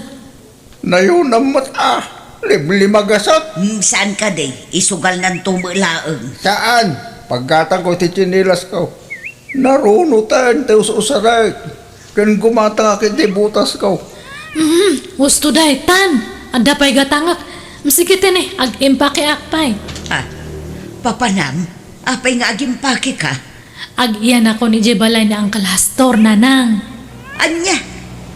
Nayonam met a, limlimagasat. Hmm, saan kadi? Isugalnanto met laeng. Saan? Paggatangko ti tsinilasko. Narunoten ti us-usarek. Ken gumatangak iti butasko. Hmm, usto daytan. Adda pay gatangek. Hmm, sige tini, ag-impakeak pay. Ah, papanam, apay nga ag-impakeka? Ag-iyanakon idiay balay ni Uncle Astor, nanang. Ania?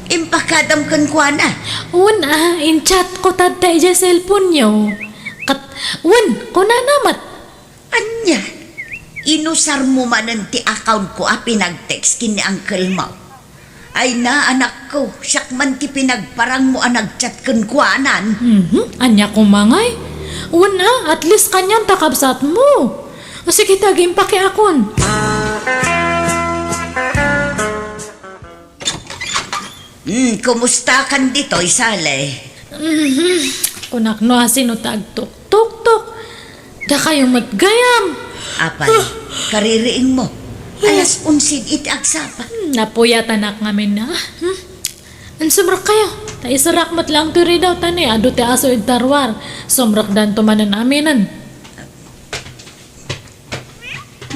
Impakadam kenkuana? Wen a, in-chat ko tatta idiay cellphone-yo. Ket, wen, kunana met. Ania? Inusarmo manen ti account ko a pinag-text ken ni uncle mo? Ay na, anakko, siak man ti pinagparangmo a nag-chat kenkuanan. Mhm, ania koma ngay? Wen a, at least kanian ta kabsatmo. O sige, ta ag-impakeakon. Hmm, kumustakan ditoy, Sally? Mhm, kunak no asino ta agtuktuktok. Dakayo met gayam. Apay, kaririingmo. Alas onse iti agsapa. Hmm, napuyatanak ngamin a. Hmm? Sumrekkayo. Ta iserak met laeng ti ridaw ta ni adu ti aso iti ruar. Sumrekdanto manen aminen.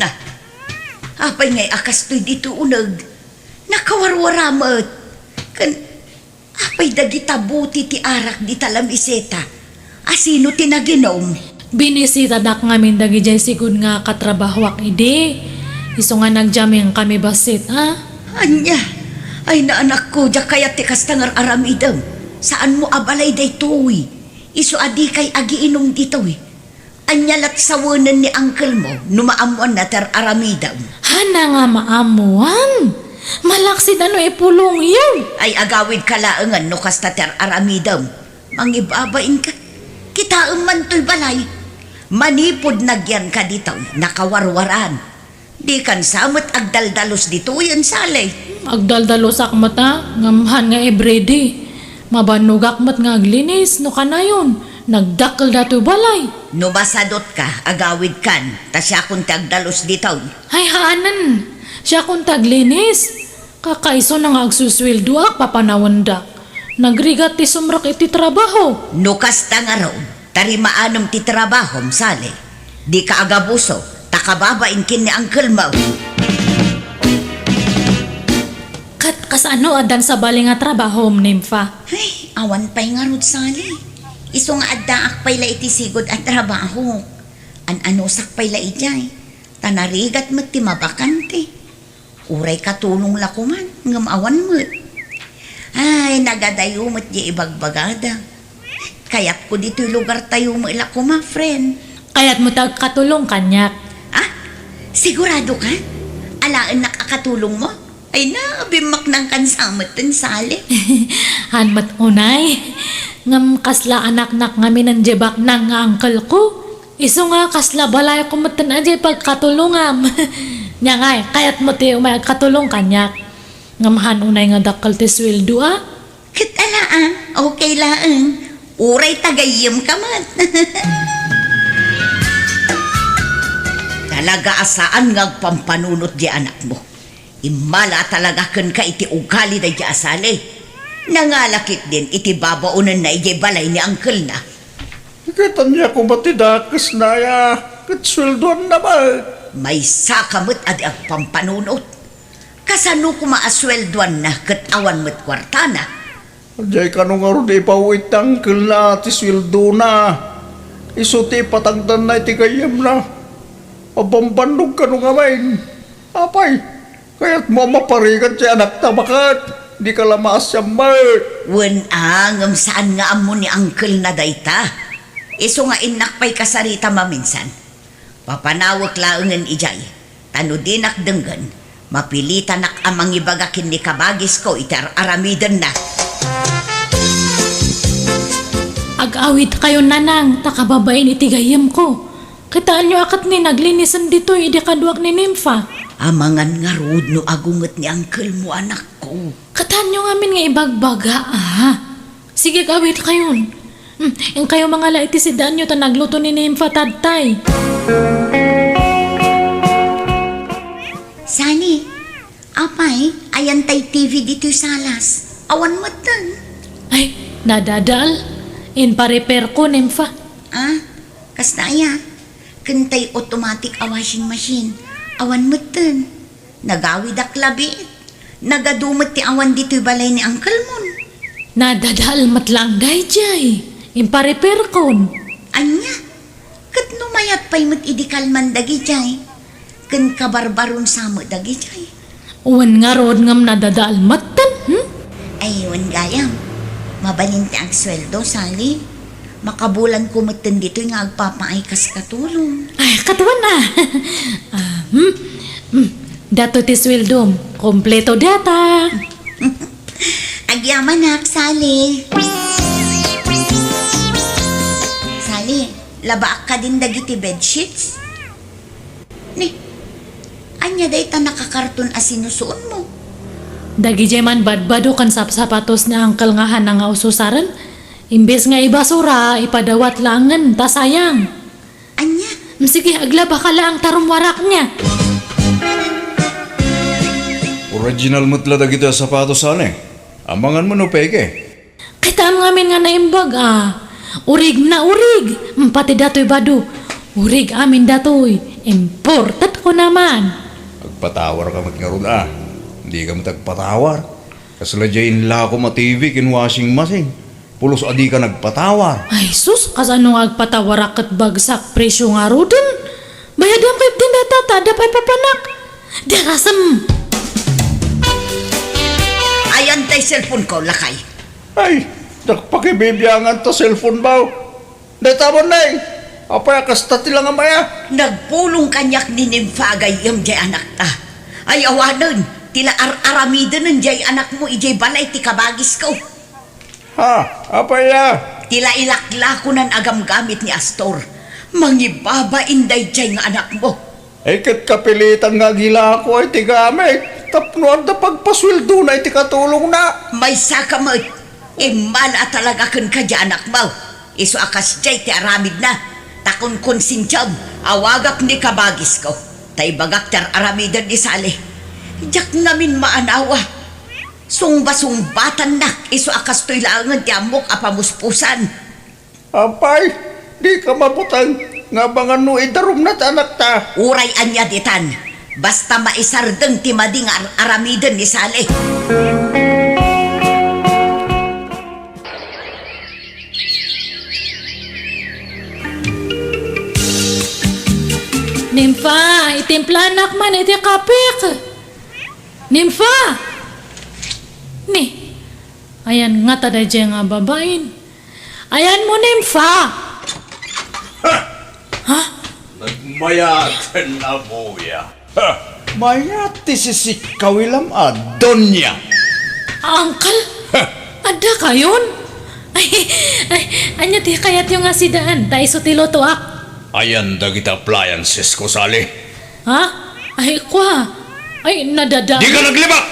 Na, apay ngay a kastoy ditoy uneg? Nakawarwara met. Ken apay dagita buti ti arak dita lamiseta? Asino ti naginom? Binisitadak ngamin dagidiay sigud nga katrabahoak idi. Isu nga nagjammingkami bassit a. Ania? Ay na, anakko, diak kayat ti kasta nga ar-aramidem. Saanmo a balay daytoy. Isu a dikay agiinum ditoy. Ania lat sawenen ni uncle mo no maammoanna ti ar-aramidem? Haan nga maammoan. Malaksid a no ipulongyo. Ay, agawidka laengen no kasta ti ar-aramidem. Mangibabainka. Kitaem man toy balay. Manipud nagyanka ditoy, nakawarwaran. Dikan sa met agdaldalus ditoyen, Sally. Agdaldalusak met a, ngem han nga everyday. Mabannogak met nga aglinis, no kanayon, nagdakkel datoy balay. No masadutka, agawidkan, ta siakon ti agdalus ditoy. Ay, haanen. Siakon ti aglinis. Kakaisuna nga agsusueldoak, papanawendak. Nagrigat ti sumrek iti trabaho. No kasta ngarud, ta rimaanem ti trabahom, Sally. Dika agabuso, ta kababain ken ni uncle mo. Ket kasano addan sabali nga trabahom, Nympha? Ay, awan pay ngarud, Sally. Isu nga addaak pay la iti sigud a trabaho. An-anusak pay la idiay. Ta narigat met ti mabakante. Uray katulong la koman, ngem awan met. Ay, nagadayo met diay ibagbagada. Kayatko ditoy lugartayo met la koma, friend. Kayatmo ti agkatulong kaniak? Ah? Sigurado ka? Alaennak a katulong mo? Ay na, bimmaknang kan sa met ten, Sally. Han met unay. Ngem kasla anaknak ngamin diay baknang nga uncle ko. Isu nga kasla balayko metten a diay pagkatulongam. Nia ngay, kayatmo ti umay agkatulong kaniak. Ngem han unay nga dakkel ti sueldo a? Ket ala a, okay laeng. Uray ta gayyemka met. Talaga a saan nga agpampanunot diay anakmo. Immala talaga kenka iti ugali daydiay a Sally. Nangala ketdin iti babaonenna idiay balay ni uncle-na. Ket ania koma ti dakesna aya, ket sueldoanna met. Maysaka met a di agpampanunot. Kasano koma a sueldoanna ket awan met kuartana? Diay kano ngarud ipaw iti uncle-na ti sueldona. Isu ti ipatangdanna iti gayyemna. Abambannog kano ngamin. Apay, kayatmo a maparigat ti anakta baket? Dika la maasian met. Wen a, ngem saan nga ammo ni uncle-na dayta. Isu nga innak pay kasarita maminsan. Papanawek laengen idiay, ta no dinak denggen, mapilitanak a mangibaga ken ni kabagisko iti ar-aramidenna. Ag-awidkayon, nanang, ta kababain iti gayyemko. Kitaenyo a ket ni naglinisen ditoy idi kaduak ni Nympha. Amangan ngarud no agunget ni uncle-mo, anakko. Kitaenyo ngamin nga ibagbaga, a. Sige, ag-awidkayon. Hmm, inkayo mangala iti sidaanyo ta nagluto ni Nympha ta adtay. Sally, apay, ayan tay T V ditoy salas? Awan metten. Ay, nadadael. Impa-repairko, Nympha. Ah, kasta aya? Ken tay automatic a washing machine? Awan metten. Nagawidak labi. Nagadu met ti awan ditoy balay ni uncle-mon. Nadadael met laeng daydiay. Impa-repairkon. Ania? Ket no mayat pay met idi kalman dagidiay, ken kabarbaron sa met dagidiay. Wen ngarud ngem nadadael metten, hmm? Ay, wen gayam. Mabalin ti agsueldo, Sally. Makabulanko metten ditoy nga agpapaay kas katulong. Ay, katuan a. Ah, hmm? Hmm. Datoy ti sueldom. Kompleto data. Agyamanak, Sally. Sally, labaak kadin dagiti bedsheets? Ni, ania dayta nakakarton a sinusuonmo? Dagidiay man badbado ken sapsapatos ni uncle nga hana nga ususaren, imbes nga ibasura, ipadawat laengen ta sayang. Ania? Mm, sige, aglabaka laeng ta rummuarak nia. Original met la dagitoy a sapatos, Sally. Amangan mo no peke. Kitaem ngamin nga naimbag a. Urig na urig. Mm, pati datoy bado. Urig amin datoy. Imported ko naman. Agpatawarka met ngarud a. Dika met agpatawar. Kasla diay inlakom a T V ken washing machine. Pulos a dika nagpatawar. Ay sus, kasano nga agpatawarak ket bagsak presio ngaruden? Bayadam ketdin dayta ta adda pay papanak. Darasem. Ayan tay cellphone ko, lakay. Ay, nagpakibibiangan ta cellphone baw. Dayta man, nay. Apay a kasta ti langamaya? Nagpulong kaniak ni Nympha a gayyem diay anakta. Ay, awanen. Ti la ar-aramiden diay anakmo idiay balay ti kabagisko. Ha? Apay a? Ti la ilaklakonan a gamgamit ni Astor. Mangibaba inday diay nga anakmo. Ay, ket kapilitan nga agilako ay ti gamit tapno adda pagpasueldona iti katulongna. Maysaka met. Immala a talaga kenka diay anakmo. Isu a kasdiay ti aramidna. Ta kunkonsensiam, awagak ni kabagisko. Ta ibagak ti ar-aramiden ni Sally. Diak ngamin maanawa. Sungbasungbatannak isu a kastoy laengen ti ammok a pamuspusan. Apay, dika mabuteng nga abangan no idarumna ti anakta. Uray ania ditan, basta maisardeng ti madi nga ar-aramiden ni Sally. Nimfa, itimplanak man iti kapek. Nimfa! Ni, ayan ngata daydiay nga babain. Ayanmo, Nimfa! Ha? Ha? Nagmayaten a buya. Ha? Mayat ti sisikkaw ilam a, Donya. Uncle? Ha? Adda kayon? Ay, ay, ania ti kayatyo nga sidaan? Ta isu ti lutoak. Ayan dagiti appliances ko, Sally. Ha? Ay, kua. Ay, nadada. Dika naglibak!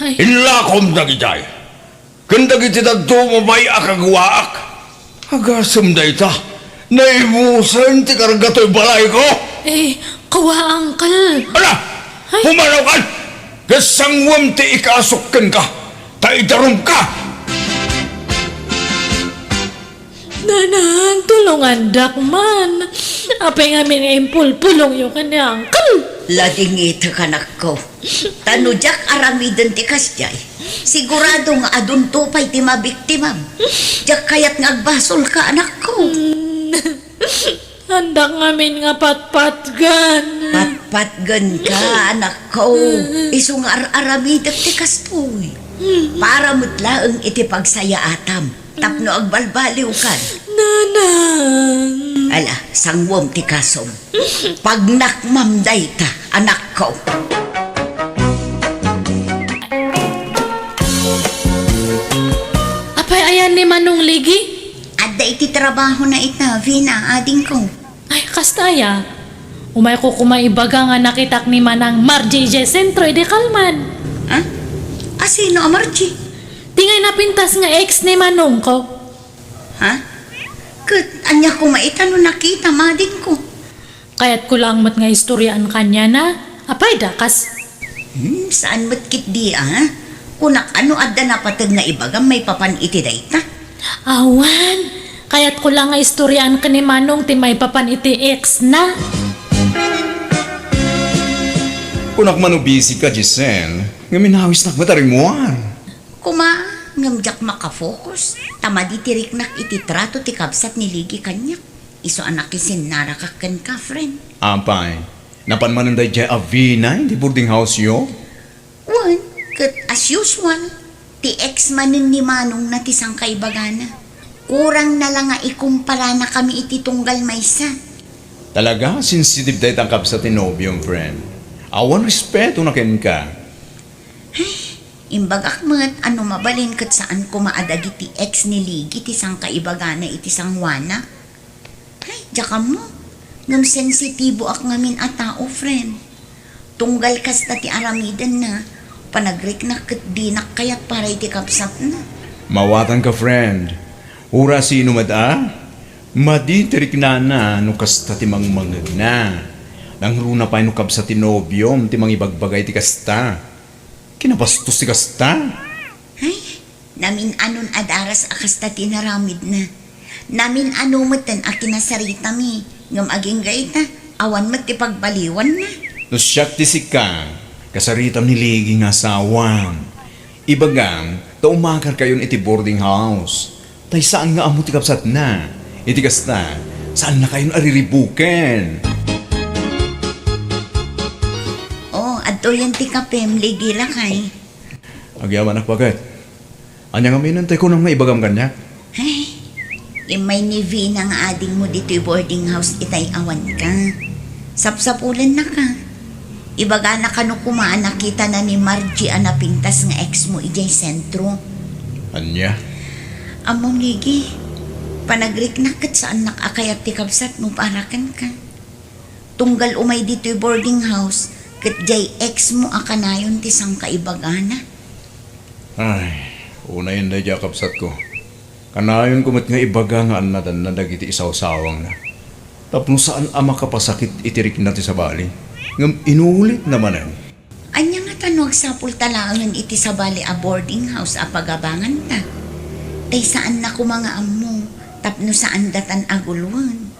Ay. Inlakom dagitay. Ken dagiti dadduma pay a kaguaak. Agasem dayta, naibusen ti karga toy balayko. Eh, kua, uncle. Ala! Ay. Pumanaw kan! Ket sanguem ti ikasuk kenka, ta idarumka! Nanang, tulongandak man. Apay ngamin nga impulpulongyo ken ni uncle? Ladingitek, anakko. Ta no diak aramiden ti kasdiay, sigurado nga adunto pay ti mabiktimam. Diak kayat nga agbasolka, anakko. Hmm. Andak ngamin nga patpatgen. Patpatgenka, anakko. Isu nga ar-aramidek ti kastoy. Para met laeng iti pagsayaatam. Tapno agbalbaliwkan. Nanang. Ala, sanguem ti kasom. Pagnakmam dayta, anakko. Apay ayan ni Manong Ligi? Adda iti trabahona ita, Vina, adingko. Ay, kasta aya. Umayko koma ibaga nga nakitak ni Manang Margie idiay sentro idi kalman. Ha? A, sino a Margie? Ti ngay napintas nga ex ni manongko. Ha? Ket ania koma ita no nakitam, adingko? Kayatko laeng met nga istoriaan kaniana. Apay da, kas Hmm, saan met ketdi, a? Kunak, a no adda napateg nga ibagam maipapan iti dayta? Awan. Kayatko la nga istoriaan ken ni Manong ti maipapan iti ex-na. Kunak man no busy ka, Giselle, ngem inawisnak met a rimmuar. Koma, ngem diak makafocus, ta madi ti riknak iti trato ti kabsat ni Ligi kaniak. Isu a nakisinnarakak kenka, friend. Apay, napan manen daydiay a Vina iti boarding house-yo? Wen, ket as usual, ti ex manen ni manongna ti sangkaibagana. Kurangna la nga ikumparana kami iti tunggal maysa. Talaga, sensitive dayta a kabsat ti nobiom, friend. Awan respetona kenka. Ay, imbagak met a no mabalin ket saan koma a dagiti ex ni Ligi ti sangkaibagana iti sanguanak. Ay, diak ammo. Ngem sensitiboak ngamin a tao, friend. Tunggal kasta ti aramidenna, panagriknak ket dinak kayat para iti kabsatna. Mawatanka, friend. Uray sino met a, madi ti riknana no kasta ti mangmangegna. Nangruna pay no kabsat ti nobiom ti mangibagbaga iti kasta. Kinabastos ti kasta. Ay, namin-anon a daras a kasta ti inaramidna. Namin-ano metten a kinasaritami, ngem agingga ita, awan met ti pagbaliwanna. No siak ti sika, kasaritam ni Ligi nga asawam. Ibagam, ta umakarkayon iti boarding house. Tay saan nga ammo ti kabsatna. Iti kasta, saannakayon a riribuken. O, adtoyen ti kapem, Ligi lakay. Agyamanak, baket. Ania ngamin ti kunam nga ibagam kaniak? Ay, immay ni Vina nga adingmo ditoy boarding house itay awanka. Sapsapulennaka. Ibagana kano koma a nakitana ni Margie a napintas nga ex mo idiay sentro. Ania? Ammom, Ligi, panagriknak ket saannak a kayat ti kabsat mo para kenka. Tunggal umay ditoy boarding house, ket diay ex mo a kanayon ti sangkaibagana. Ay, unayen daydiay a kabsatko. Kanayonko met nga ibaga nga annadanna dagiti isawsawangna. Tapno saan a makapasakit iti rikna ti sabali, ngem inulitna manen. Ania ngata no agsapulta laengen iti sabali a boarding house a pagabanganta? Tay saanna koma nga ammo tapno saan datan a guloen.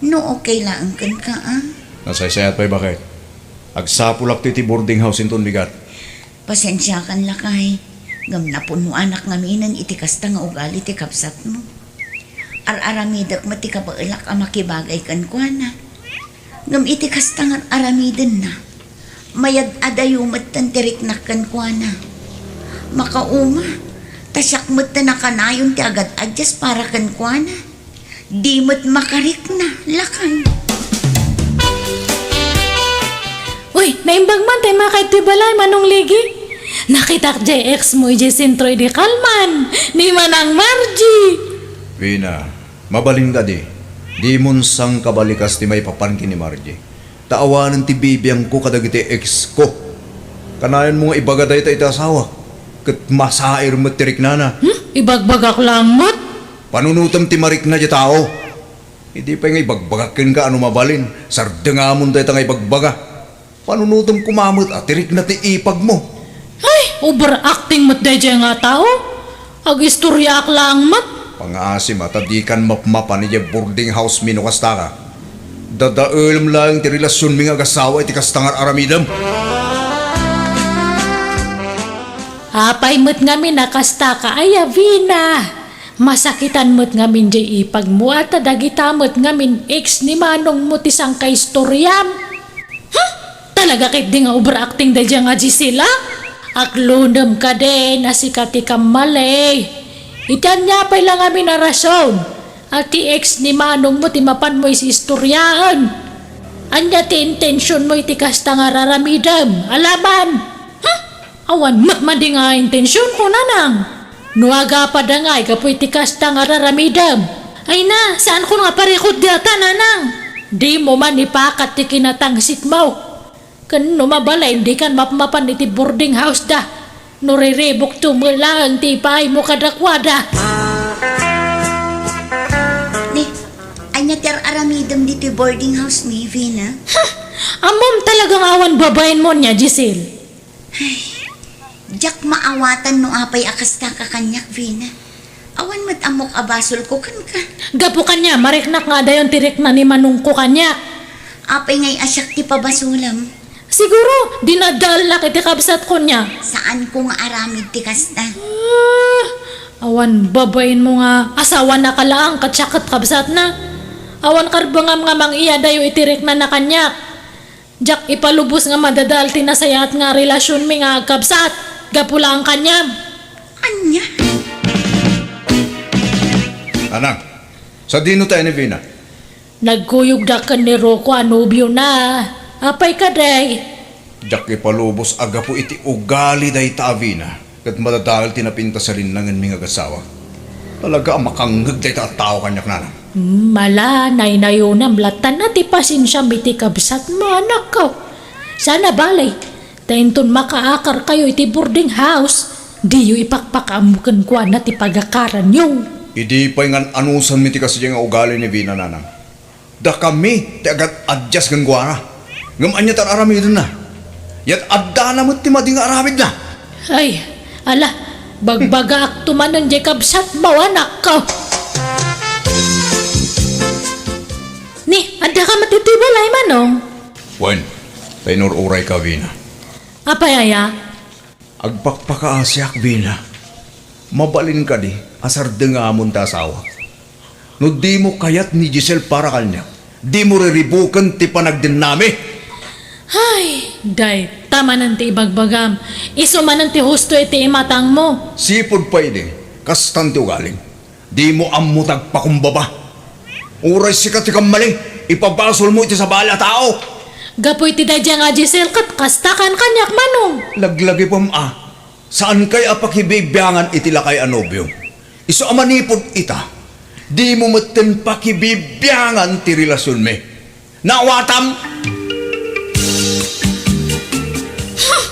No okay laeng kenka, a? Nasaysayat pay, baket. Agsapulakto iti boarding house inton bigat. Pasensiakan, lakay, ngem napunnoanak ngaminen iti kasta nga ugali ti kabsatmo. Ar-aramidek met ti kabaelak a makibagay kenkuana. Ngem iti kasta nga ar-aramidenna, mayad-adayo metten ti riknak kenkuana. Makauma, ta siak metten a kanayon ti agad-addas para kenkuana. Di met makarikna, lakay. Uy, naimbag man tay makaittoy balay, Manong Ligi. Nakitak diay ex mo idiay sentro idi kalman ni Manang Margie. Vina, mabalin kadi, dimon sangkabalikas ti maipapan ken ni Margie. Ta awanen ti bibiangko kadagiti ex ko. Kanayonmo nga ibaga dayta iti asawak, ket masair met ti riknana. Hmm? Ibagbagak laeng met? Panunotem ti marikna diay tao. Idi pay nga ibagbagak kenka a no mabalin, sardengamon dayta nga ibagbaga. Panunotem koma met a ti rikna ti ipagmo. Ay, overacting met daydiay nga tao. Agistoriaak laeng met. Pangaasim a ta dikan mapmapan idiay boarding house mi no kastaka. Dadaelem laeng ti relasionmi nga agasawa iti kasta nga ar-aramidem. Apay met ngamin a kastaka, aya, Vina? Masakitan met ngamin diay ipagmo a ta dagita met ngamin ex ni manongmo ti sangkaistoriam. Hmm? Talaga ketdi nga overacting daydiay nga Gisela? Aklonem kadi a sika ti kammali. Iti ania pay la ngamin a rason a ti ex ni manongmo ti mapanmo isistoriaen? Ania ti intensionmo iti kasta nga ar-aramidem? Alaman? Hmm? Awan met madi nga intensionko, nanang. No agapada ngay gapu iti kasta nga ar-aramidem. Ay na, saankon nga parikut dayta, nanang. Dimo man ipakat ti kinatangsitmo. Ken no mabalin, dikan mapmapan iti boarding house da. No riribukto met laeng ti ipaaymo kadakuada. Ni, ania ti ar-aramidem ditoy boarding house mi, Vina? Ha! Ammom talaga nga awan babainmo ania, Giselle. Ay, diak maawatan no apay a kastaka kaniak, Vina. Awan met ammok a basolko kenka. Gapu kaniam, mariknak nga adayon ti rikna ni manongko kaniak. Apay ngay a siak ti pabasolem? Siguro, dinadaelnak iti kabsatko ania. Saanko nga aramid ti kasta. Ah, awan babainmo nga asawanaka laeng ket siak ket kabsatna. Awan karbengam nga mang-iyadayo iti riknana kaniak. Diak ipalubos nga madadael ti nasayaat nga relasionmi nga agkabsat gapu laeng kaniam. Ania? Nanang, sadino tayo ni Vina? Nagkuyogda ken ni Rocco a nobiona. Apay kadi? Diak ipalubos a gapu iti ugali dayta a Vina. Ket madadael ti napintas a rinnangenmi nga agasawak. Talaga a makangngeg dayta a tao kaniak, nanang. Hmm, ala, naynayonam latta ti pasensiam iti kabsatmo, anakko. Sana bale, ta inton makaakarkayo iti boarding house, diyo ipakpakaammo kenkuana ti pagakaranyo. Idi pay ngan-anusanmi ti kasdiay nga ugali ni Vina, nanang. Dakami ti agad-addas kenkuana. Ngem ania ti ar-aramidenna? Yat-addana met ti madi nga aramidna. Ay, ala, bagbagaakto manen diay kabsatmo, anakko. Ni, addaka met iti balay, Manong? Wen, ta inururay ka, Vina. Apay aya? Agpakpakaasiak, Vina. Mabalin kadi a sardengamon ti asawak. No dimo kayat ni Giselle para kaniak, dimo riribuken ti panagdennami. Ay, dayta manen ti ibagbagam. Isu manen ti husto iti imatangmo. Sipud pay idi, kastan ti ugalim. Dimo ammo ti agpakumbaba. Uray sika ti kammali, ipabasolmo iti sabali a tao. Gapu iti daydiay nga Giselle ket kasta kan kaniak, Manong. Laglagipem a, saankay a pakibibiangan iti lakay a nobiom. Isu a manipud ita, dimo metten pakibibiangan ti relasionmi. Naawatam? Huh!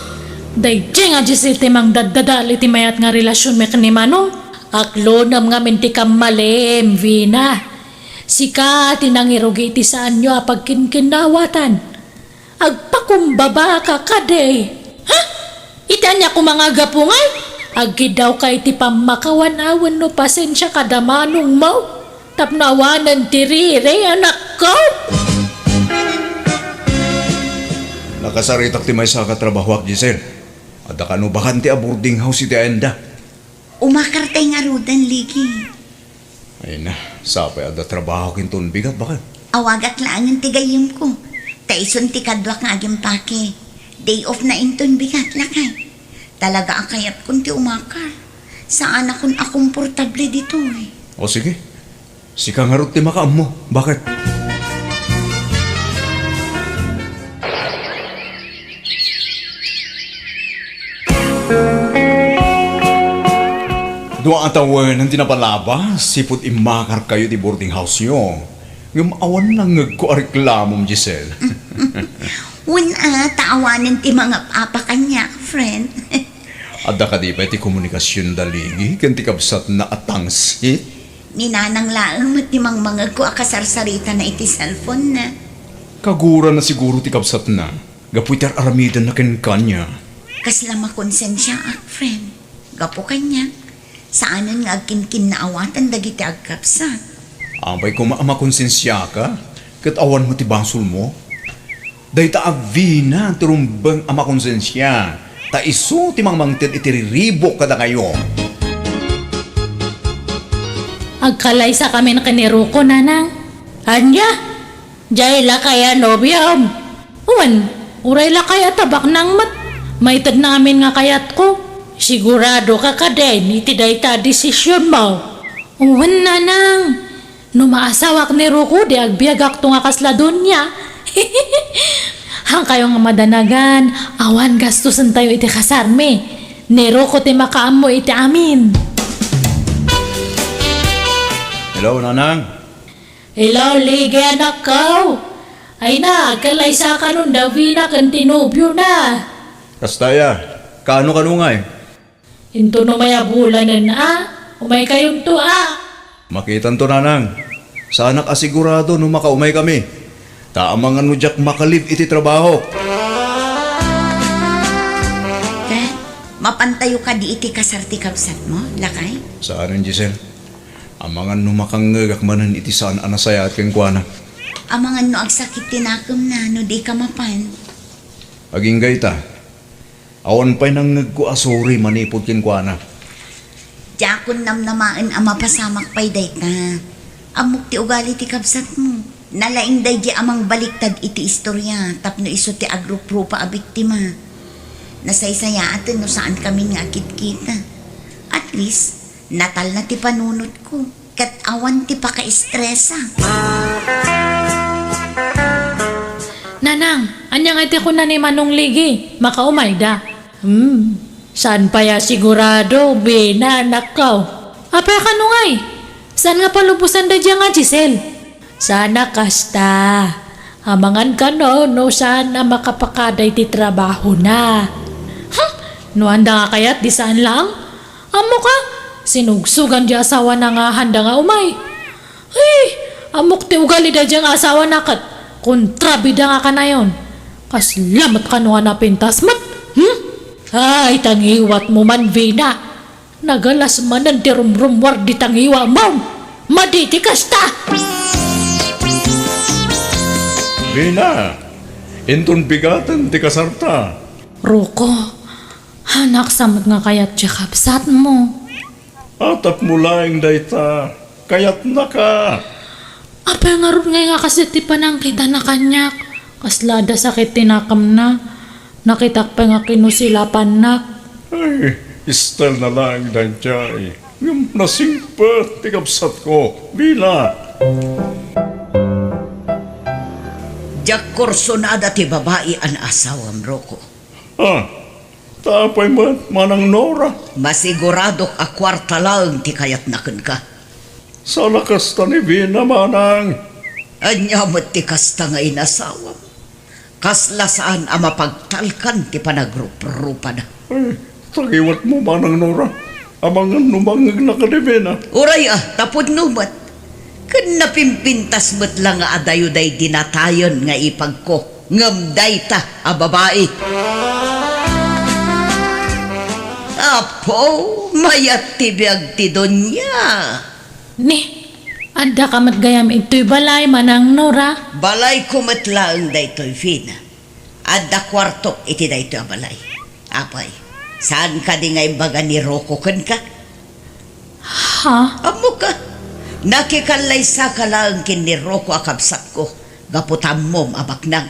Daydiay nga Giselle ti mangdaddadael iti mayat nga relasionmi ken ni Manong. Aklonem ngamin ti kammalim, Vina. Sika ti nangirugi iti saanyo a pagkinkinnaawatan. Agpakumbabaka kadi. Ha? Iti ania koma nga gapu ngay? Aggidawka iti pammakawan wenno pasensia kada manongmo tapno awanen ti riri, anakko? Nakasaritak ti maysa a katrabahoak, Giselle. Adda kano bakante a boarding house iti ayanda. Umakartay ngaruden, Ligi. Ay na, sapay adda trabaho kinton bigat, baket. Awagak laengen ti gayyemko. Ta isun ti kaduak nga agimpake. Day off na inton bigat, lakay. Talaga a kayatkon ti umakar. Saanakon a komportable ditoy. O sige, sika ngarud ti makaammo, baket. Dua a tawen ti napalabas, sipud immakarkayo ti boarding house-yo. Ngem awan nangngegko a reklamom, Giselle. Wen a, ta awanen ti mangap-apa kaniak, friend. Adda kadi pay ti komunikasion da Ligi ken ti kabsatna a Tangsi? Ni Nanang laeng met ti mangmangegko a kasarsaritana iti cellphone-na. Kagurana siguro ti kabsatna. Gapu iti ar-aramidenna kenkaniak. Kasla makonsensiaak, friend. Gapu kaniak, saanen nga agkinkinnaawatan dagiti agkabsat. Apay koma a makonsensiaka, ket awan met ti basolmo? Dayta a Vina ti rumbeng a makonsensia, ta isu ti mangmangted iti riribuk kadakayo. Agkalaysakamin ken ni Ruko, Nanang. Ania? Diay lakay a nobiom? Wen, uray lakay a tabaknang met. Maitedna amin nga kayatko. Siguradoka kadin iti dayta a desisionmo? Wen, Nanang. No maasawak ni Ruko, di agbiagakto nga kasla donia. Haankayo nga madanagan, awan gastosentayo iti kasarmi. Ni Ruko ti makaammo iti amin. Hello, Nanang. Hello, Ligi, anakko. Ay na, agkalaysakanon da Vina ken ti nobiona. Kasta aya, kaano kano ngay? Inton umay a bulanen a, umaykayonto a. Makitanto, Nanang. Saanak a sigurado no makaumaykami. Ta amangan no diak makalib iti trabaho. Ket, mapantayo kadi iti kasar ti kabsatmo, lakay? Saanen, Giselle. Amangan no makangngegak manen iti saan a nasayaat kenkuana. Amangan no agsakit ti nakemna no dika mapan. Agingga ita. Awan pay nangngegko a sorry manipud kenkuana. Diakon namnamaen a mapasamak pay dayta. Ammok ti ugali ti kabsatmo. Nalaing daydi a mangbaliktad iti istoria tapno isu ti agruprupa a biktima. Nasaysayaaten no saankamin nga agkitkita. At least, natalna ti panunotko. Ket awan ti pakaistresak. Nanang, ania nga iti kuna ni Manong Ligi? Makaumayda. Hmm, saan pay a sigurado, Vina, anakko? Apay a kano ngay? Saan nga palubosan daydiay nga Giselle? Saan a kasta. Amangan kano no saan a makapakada iti trabahona. Hmm, no anda nga kayat, di saan laeng? Ammok a, sinugsogan di asawana nga haanda nga umay. Ay, ammok ti ugali daydiay nga asawana ket kontrabida nga kanayon. Kasla met kano nga napintas met. Hmm? Ay, tangiwatmo man, Vina. Nagalas manen ti rumrummuar di tangiwamom. Madi ti kasta! Vina, inton bigaten ti kasarta. Ruko, hanak sa met nga kayat ti kabsatmo. Atapmo laeng dayta, kayatnaka. Apay ngarud ngay nga kaset ti panangkitana kaniak? Kasla adda sakit ti nakemna. Nakitak pay nga kinusilapannak. Ay, style na laeng daydiay. Ngem nasingpet ti kabsatko, Vina. Diak kursonada ti babai a naasawam, Rocco. Ah, ta apay met, Manang Nora? Masiguradok a kuarta laeng ti kayatna kenka. Saan a kasta ni Vina, Manang. Ania met ti kasta nga inasawam? Kasla saan a mapagtalkan ti panagruprupana. Ay, tagiwatmo, Manang Nora. Amangan no mangngegna kadi Vina. Uray a, tapudno met. Ken napimpintas met la nga adayo daydi natayen nga ipagko, ngem dayta a babai. Apo, mayat ti biag ti dunia. Ni, addaka met gayam itoy balay, Manang Nora? Balayko met laeng daytoy, Vina. Adda kuartok iti daytoy a balay. Apay, saan kadi nga imbaga ni Rocco kenka? Ha? Ammok a, nakikallaysaka laeng ken ni Rocco a kabsatko gapu ta ammom a baknang.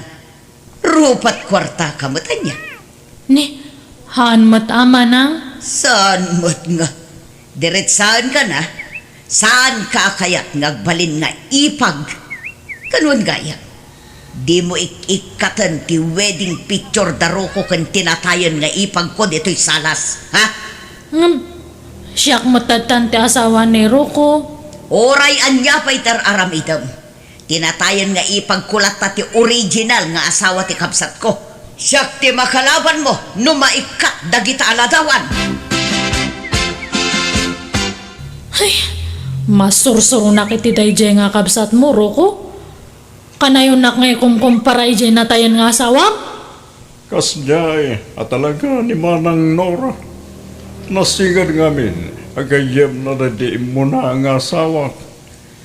Rupat kuartaka met ania? Ni, haan met a, Manang? Saan met nga? Diretsaenka na? Saanka a kayat nga agbalin nga ipag? Ken wen gayam, dimo ik-ikkaten ti wedding picture da Rocco ken ti natayen nga ipagko ditoy salas, ha? Ngem, siak met tattan ti asawa ni Rocco. Uray ania pay ti ar-aramidem. Ti natayen nga ipagko latta ti original nga asawa ti kabsatko. Siak ti makalabanmo no maikkat dagita a ladawan. Ay, masursuronak iti daydiay nga kabsatmo, Rocco. Kanayonak nga ikumkumpara idiay natayen nga asawam? Kasdiay a talaga ni Manang Nora. Nasigad ngamin a gayyemna daydi immuna nga asawak.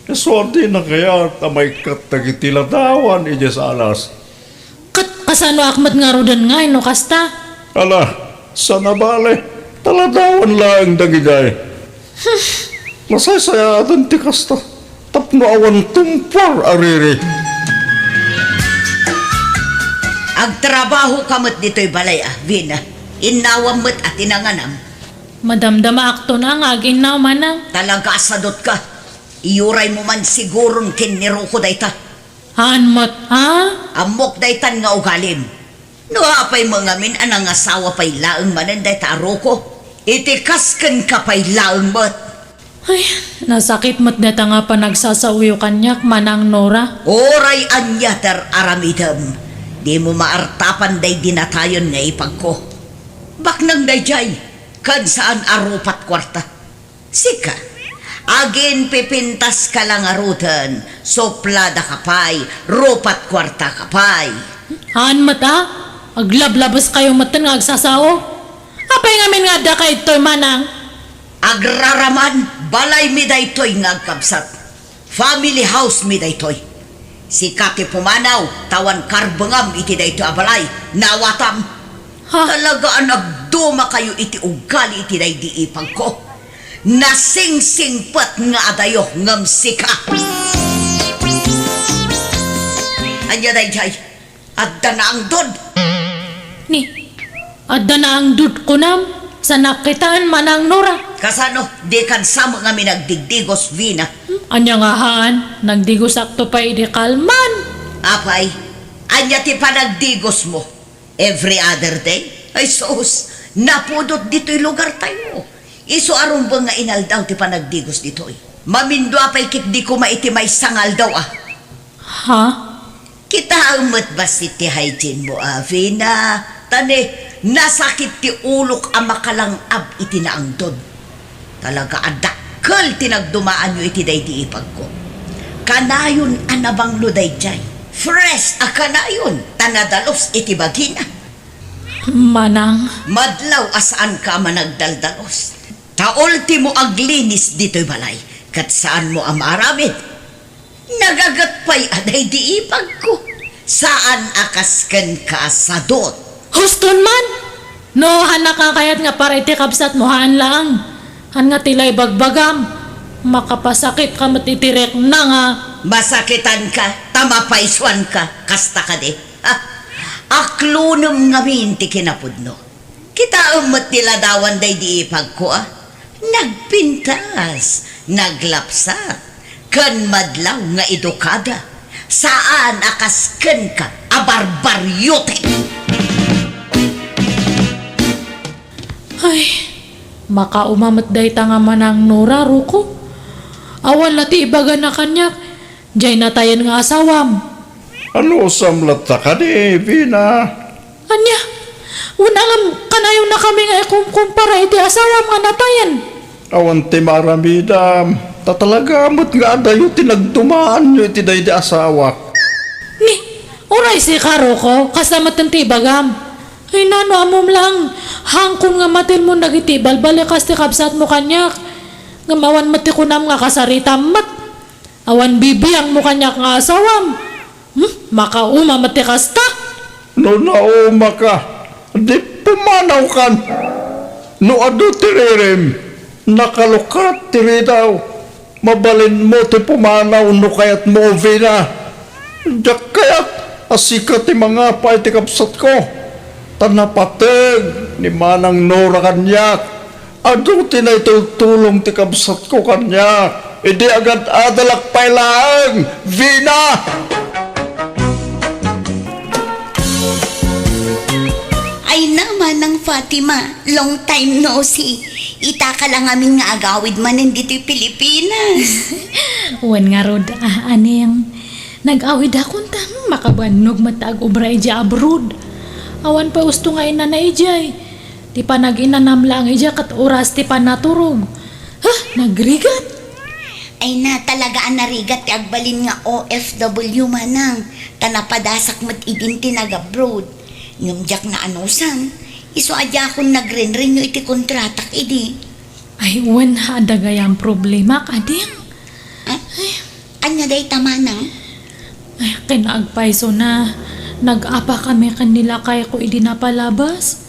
Isu a dina kayat a maikkat dagiti ladawan idiay salas. Ket kasanoak met ngaruden ngay no kasta? Ala, saan a bale, ta ladawan laeng dagidiay. Masaysayaatan ti kasta, tapno awan tumpor a riri. Agtrabahoka met ditoy balay a, Vina. Innawam met a ti nanganam. Madamdamaakton a nga ag-innaw, Manang. Talaga a sadutka. Iyuraymo man siguron ken ni Rocco dayta. Haan met, a? Ammok daytan nga ugalim. No apay met ngamin a nangasawa pay laeng manen dayta a Rocco, iti kas kenka pay laeng met. Ay, nasakit met dayta nga panagsasaoyo kaniak, Manang Nora. Uray ania ti ar-aramidem, dimo maartapan daydi natayen nga ipagko. Baknang daydiay, ken saan a rupat kuarta. Sika, aginpipintaska la ngaruden, supladaka pay, rupat kuartaka pay. Haan met a, aglablabeskayo metten nga agsasao. Apay ngamin nga addaka idtoy, Manang? Agraraman, balaymi daytoy nga agkabsat. Family house mi daytoy. Sika ti pumanaw, ta awan karbengam iti daytoy a balay. Naawatam. Ha? Talaga a nagdumakayo iti ugali iti daydi ipagko. Nasingsingpet nga adayo ngem sika. Ania daydiay? Adda naangdod. Ni, adda naangdod kunam, saan a kitaan, Manang Nora? Kasano, dikan sa met ngamin agdigdigos, Vina? Hmm, ania nga haan, nagdigosakto pay idi kalman. Apay, ania ti panagdigosmo? Every other day? Ay sus, napudot ditoy lugartayo. Isu a rumbeng nga inaldaw ti panagdigos ditoy. Mamindua pay ketdi koma iti maysa nga aldaw a. Ha? Kitaem met bassit ti hygiene mo, a, Vina. Ta ne, nasakit ti ulok a makalang-ab iti naangdod. Talaga a dakkel ti nagdumaanyo iti daydi ipagko. Kanayon a nabanglo daydiay. Fresh a kanayon ta nadalus iti bagina. Manang. Madlaw a saanka a managdaldalus. Ta ultimo aglinis ditoy balay, ket saanmo a maaramid. Nagaget pay a daydi ipagko. Saan a kas kenka a sadut. Huston man! No, haannak a kayat nga para iti kabsatmo, haan laeng. Haan nga ti la ibagbagam. Makapasakitka met iti rikna nga. Masakitanka, ta mapaysuanka. Kasta kadi. Ha? Aklonem ngamin ti kinapudno. Kitaem met ti ladawan daydi ipagko a. Nagpintas, naglapsat, ken madlaw nga edukada. Saan a kas kenka a barbariote. Ay, makauma met dayta nga Manang Nora, Ruko. Awan la ti ibagana kaniak, diay natayen nga asawam. Anusam latta kadi, Vina? Ania? Wen, ngem kanayonakami nga ikumkumpara iti asawam nga natayen. Awan ti maaramidam, ta talaga met nga adayo ti nagdumaanyo iti daydi asawak. Ni, uray sika, Ruko, kasta met ti ibagam. Ay, nano, ammom laeng, hangkon nga matilmon dagiti balbalikas ti kabsatmo kaniak. Ngem awan met ti kunam nga kasaritam met. Awan bibiangmo kaniak nga asawam. Hmm? Makauma met ti kasta? No naumaka, di pumanawkan. No adu ti ririm, nakalukat ti ridaw. Mabalinmo ti pumanaw no kayatmo, Vina. Diak kayat a sika ti mangapa iti kabsatko. Ta napateg ni Manang Nora kaniak. Adu ti naitultulong ti kabsatko kaniak idi agad-adalak pay laeng, Vina! Ay na, Manang Fatima, long time no see. Itaka la ngamin nga agawid manen ditoy Pilipinas. Wen ngarud, ah, Aning. Nag-awidakon ta, hmm, makabannog met ta ag-obra idiay abroad. Awan pay usto nga inana idiay. Ti panag-inanam laeng idiay ket oras ti panaturog. Ha, nagrigat! Ay na, talaga a narigat ti agbalin nga O F W, Manang, ta napadasak met idin ti nag-abroad. Ngem diak naanusan, isu a diakon nagren-renew iti kontratak idi. Ay, wen, adda gayam problemak, Ading. Ah? Ania dayta, Manang? Ay, ken agpaysona, nag-apakami ken ni lakayko idi napalabas.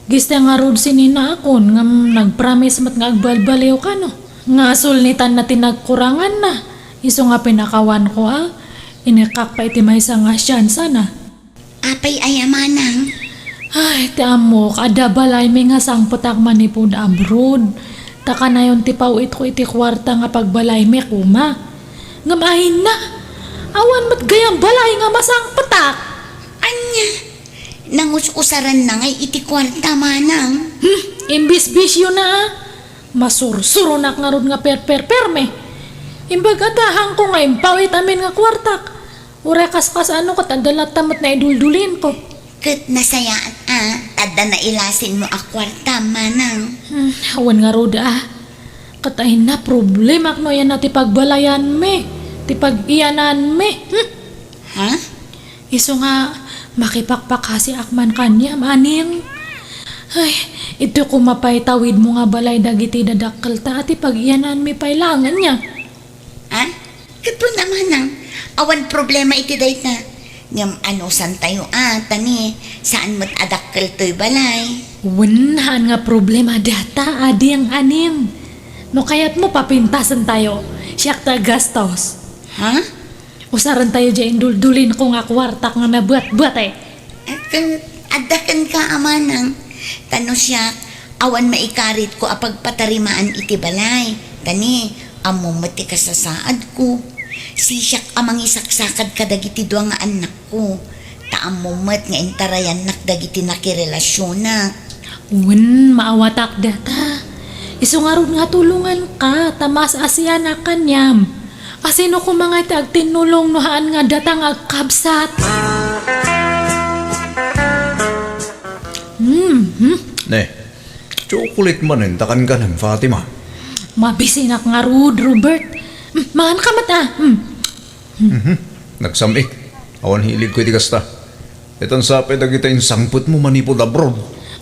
Gista ngarud sininaakon ngem nagpromise met nga agbalbaliw kano. Nga sulnitanna ti nagkuranganna. Isu nga pinakawanko a, inikkak pay iti maysa nga siansana. Apay aya, Manang? Ay, ti ammok, adda balaymi nga sangpetak manipud abroad. Ta kanayon ti paw-itko iti kuarta nga pagbalaymi koma. Ngem ahinna, awan met gayam balay nga masangpetak. Ania? Nangus-usaranna ngay iti kuarta, Manang? Hmm, imbisbisiona, a. Masursuronak ngarud nga perperperme. Imbag a ta, hangko nga impaw it amin nga kuartak. Uray kaskas-ano ket adda latta met naiduldulinko. Ket nasayaat a, adda nailasinmo a kuarta, Manang. Hmm, awan ngarud a. Ket ahinna problemak no ayanna ti pagbalayanmi, ti pag-iyananmi. Hmm? Ha? Isu nga, makipakpakasiak man kaniam, Aning. Ay, iti koma pay tawidmo nga balay dagiti dadakkelta a ti pag-iyananmi pay laeng ania. Ha? Ket wen a, Manang, awan problema iti dayta. Ngem anusantayo a, ta ni, saan met a dakkel toy balay. Wen, haan nga problema dayta, Ading, Aning. No kayatmo, papintasentayo. Siak ti aggastos. Ha? Usarentayo diay induldulinko nga kuartak nga nabuatbuat, eh. Ket adda kenka a, Manang, ta no siak, awan maikaritko a pagpatarimaan iti balay. Ta ni, ammom met ti kasasaadko. Sisiak a mangisaksakad kadagiti dua nga annakko. Ta ammom met nga intarayannak dagiti nakirelasionak. Wen, maawatak dayta. Isu ngarud nga tulonganka, ta maas-asianak kaniam. A sino koma nga ti agtinnulong no haan nga dayta nga agkabsat? Hmm, hmm. Ne, chocolate manen ta kankanem, Fatima. Mabisinak ngarud, Robert. Hmm, manganka met a. Hmm. Mhm. Nagsam-ik. Awan hiligko iti kasta. Itan sa pay dagita insangpetmo manipud abroad.